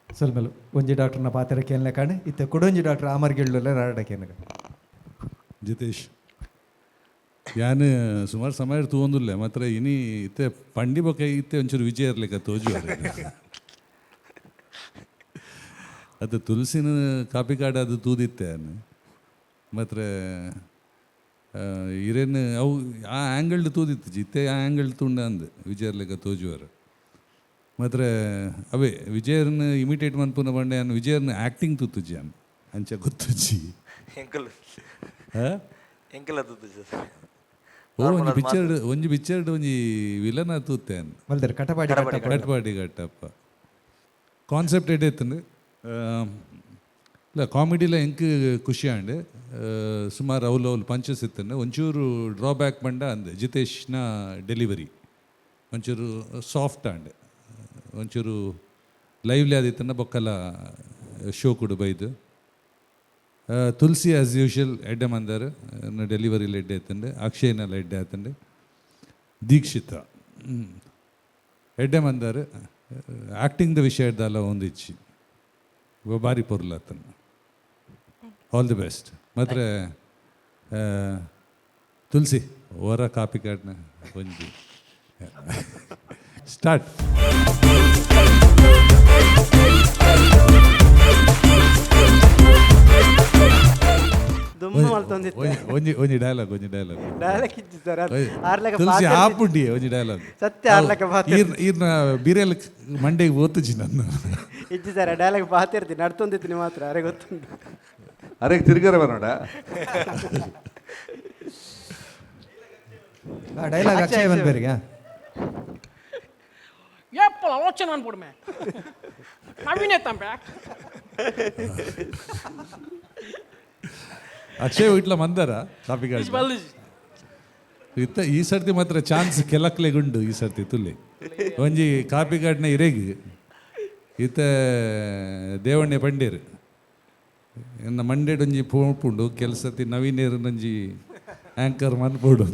ಸೊಲ್ಮೆಲು ಒಂಜಿ ಡಾಕ್ಟರ್ನ ಪಾತ್ರ ಕೇಳನೆ ಕಾಣೆ ಇತ್ತೆ ಕುಡೊಂಜಿ ಡಾಕ್ಟರ್ ಆಮರ್ಗಿಳ್ಳುಲ್ಲ ರಾಡಕೇನಗ. ಜಿತೇಶ್, ಯಾನ್ ಸುಮಾರು ಸಮಯ ತೂವೊಂದುಲ್ಲೆ ಮಾತ್ರ ಇನಿ ಇತ್ತೆ ಪಂಡಿ ಬೊಕ ಇತ್ತೆ ಒಂಚೂರು ವಿಜಯ ಇರ್ಲಿಕ್ಕ ತೋಜು ಅದು ತುಳಸಿನ ಕಾಪಿ ಕಾಡು ಅದು ತೂದಿತ್ತೆ ಯಾನ್. ಮಾತ್ರ ಇರೇನು ಅವು ಆ ಆ್ಯಂಗಲ್ಡ್ ತೂದಿತ್ತು ಇತ್ತೆ ಆ ಆ್ಯಂಗಲ್ ತುಂಡ ಅಂದ್ ವಿಜಯರ್ಲೆಕ್ಕ ತೋಜುವರು. ಮಾತ್ರ ಅವೇ ವಿಜಯರ್ನ ಇಮಿಟೇಟ್ ಮನ್ಪುನ ಬಂಡೆ ಯಾನ್ ವಿಜಯರ್ನ ಆ್ಯಕ್ಟಿಂಗ್ ತೂತುಜಿ ಯಾನ್ ಅಂಚ ಗೊತ್ತುಜಿ. ಎಂಕಲ್ ಹಾ? ಎಂಕಲ್ ಅದು ಸರ್. ಓ ಒಂಜಿ ಪಿಕ್ಚರ್, ಒಂಜಿ ಪಿಕ್ಚರ್ ಒಂಜಿ ವಿಲನ್ ತೂತೆ ಯಾನ್. ಮಲ್ದರ್ ಕಟಪಾಡಿ ಕಟ್ಟಪ್ಪ. ಕಟಪಾಡಿ ಕಟ್ಟಪ್ಪ ಕಾನ್ಸೆಪ್ಟ್ ಎಡ್ಡೆ ಇಲ್ಲ ಕಾಮಿಡಿಲ ಎಂಕ್ ಖುಷಿ ಆಂಡ್. ಸುಮಾರು ಅವ್ಲು ಅವ್ಲು ಪಂಚಸ್ ಇತ್ತಂಡು. ಒಂಚೂರು ಡ್ರಾಬ್ಯಾಕ್ ಬಂಡ ಅಂದ್ ಜಿತೇಶ್ನ ಡೆಲಿವರಿ ಒಂಚೂರು ಸಾಫ್ಟ್ ಆಂಡ್, ಒಂಚೂರು ಲೈವ್ಲಿ ಆದಿತ್ತಂಡ ಬೊಕ್ಕಲ ಶೋ ಕುಡು ಬೈದು. ತುಳಸಿ ಆಸ್ ಯೂಶುವಲ್ ಎಡ್ಡೆ ಮಂದರ್ ಡೆಲಿವರಿಲಿ ಎಡ್ಡೆ ಆತಂಡೆ, ಅಕ್ಷಯ್ನೆಲ್ಲ ಎಡ್ಡೆ ಆತಂಡೆ. ದೀಕ್ಷಿತ ಎಡ್ಡೆ ಮಂದರ್ ಆ್ಯಕ್ಟಿಂಗ್ the ವಿಷಯ ದಾಲ ಒಂದಿಚ್ಚಿ ಬಾರಿ ಪೊರ್ಲಾತನ. All the best. ಮಾತ್ರ ತುಳಸಿ ಓರ ಕಾಪಿ ಕಾರ್ಡ್ನ ಒಂಜಿ ಸ್ಟಾರ್ಟ್. ದುಮ್ಮು ಮಲ್ತೊಂದಿತ್ತೆ. ಒಂಜಿ ಒಂಜಿ ಡೈಲಾಗ್, ಒಂಜಿ ಡೈಲಾಗ್. ಡೈಲಾಗ್ ಇಜ್ಜಿ ಸರ್, ಆರ್ಲೆಕ ತುಳಸಿ ಆಪುಂಡಿ ಒಂಜಿ ಡೈಲಾಗ್. ಸತ್ಯ ಆರ್ಲೆಕ ಪಾತೆರ್ತಿ. ಈರ್ನ ಬಿರೆಲ್ ಮಂಡೆಗೆ ಓತುಜಿ ನನ್ನ. ಇಜ್ಜಿ ಸರ್, ಡೈಲಾಗ್ ಪಾತಿರ್ತಿ ನಡ್ತೊಂದಿತ್ತು ಮಾತ್ರ ಅರೆ ಗೊತ್ತುಂಟು. ಅರೆ ತಿರ್ಗರ ಬರೋಣ. ಡೈಲಾಗ್ ಅಕ್ಷಯ್ ಬಂದ್ಬೇರಿಗೆ. ಏಪ್ಪಲ ಆಲೋಚನೆ ಅನ್ಬಿಡ್ಮೆ ನವೀನೇ ತಂಬೆ. ಅಕ್ಷಯ್ ಇಟ್ಲ ಮಂದರ ಕಾಪಿ ಗಾಡಿ ಇತ್ತ ಈ ಸರ್ತಿ ಮಾತ್ರ ಚಾನ್ಸ್ ಕೆಲಕ್ಲೆ ಗುಂಡು ಈ ಸರ್ತಿ ತುಲ್ಲಿ ಒಂಜಿ ಕಾಪಿ ಗಾಡ್ನ ಇರೆಗ್ ಇತ್ತ ದೇವಣ್ಣೆ ಪಂಡೇರು ಎನ್ನ ಮಂಡೇಡ್ ಒಂಜಿ ಪೋಪುಂಡು ಕೆಲಸತಿ ನವೀನೇರು ಒಂಜಿ ಆ್ಯಂಕರ್ ಮನ್ಪೋಡು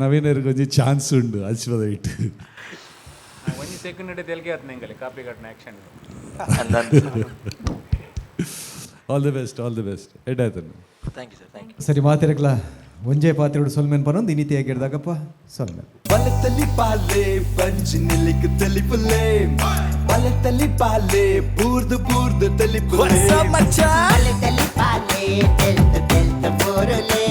ನವೀನೇರಿಗೆ ಒಂಜಿ ಚಾನ್ಸ್ ಉಂಡು ಅಶ್ವದ ಇಟ್ಟು. ಒಂಜಿ ಸೆಕೆಂಡ್ ತೆಲಿಗೆ ಆತ್ ನಂಗಲೆ ಕಾಪಿ ಕಟ್ನ action. All the best, all the best. Ed ಆಯ್ತು. Thank you sir, thank you. ಸರಿ ಮಾತಿರಕ್ಲ ಒಂಜೇ ಪಾತ್ರೆಡು ಸೊಲ್ಮೆನ್ ಪನೊಂದು ಇನಿತಿಯಾಗಿ ಹಿಡ್ದಾಗಪ್ಪ ಸೊಲ್ಮೆನ್. ಬಲತಲಿ ಪಾಲೆ ಬಂಜಿ ನಿಲಿಕ್ ತಲಿಪುಲೆ ಬಲತಲಿ ಪಾಲೆ ಬೂರ್ದು ಬೂರ್ದು ತಲಿಪುಲೆ. ಬಲತಲಿ ಪಾಲೆ ತೆಲ್ತ ತೆಲ್ತ ಬೋರುಲೆ.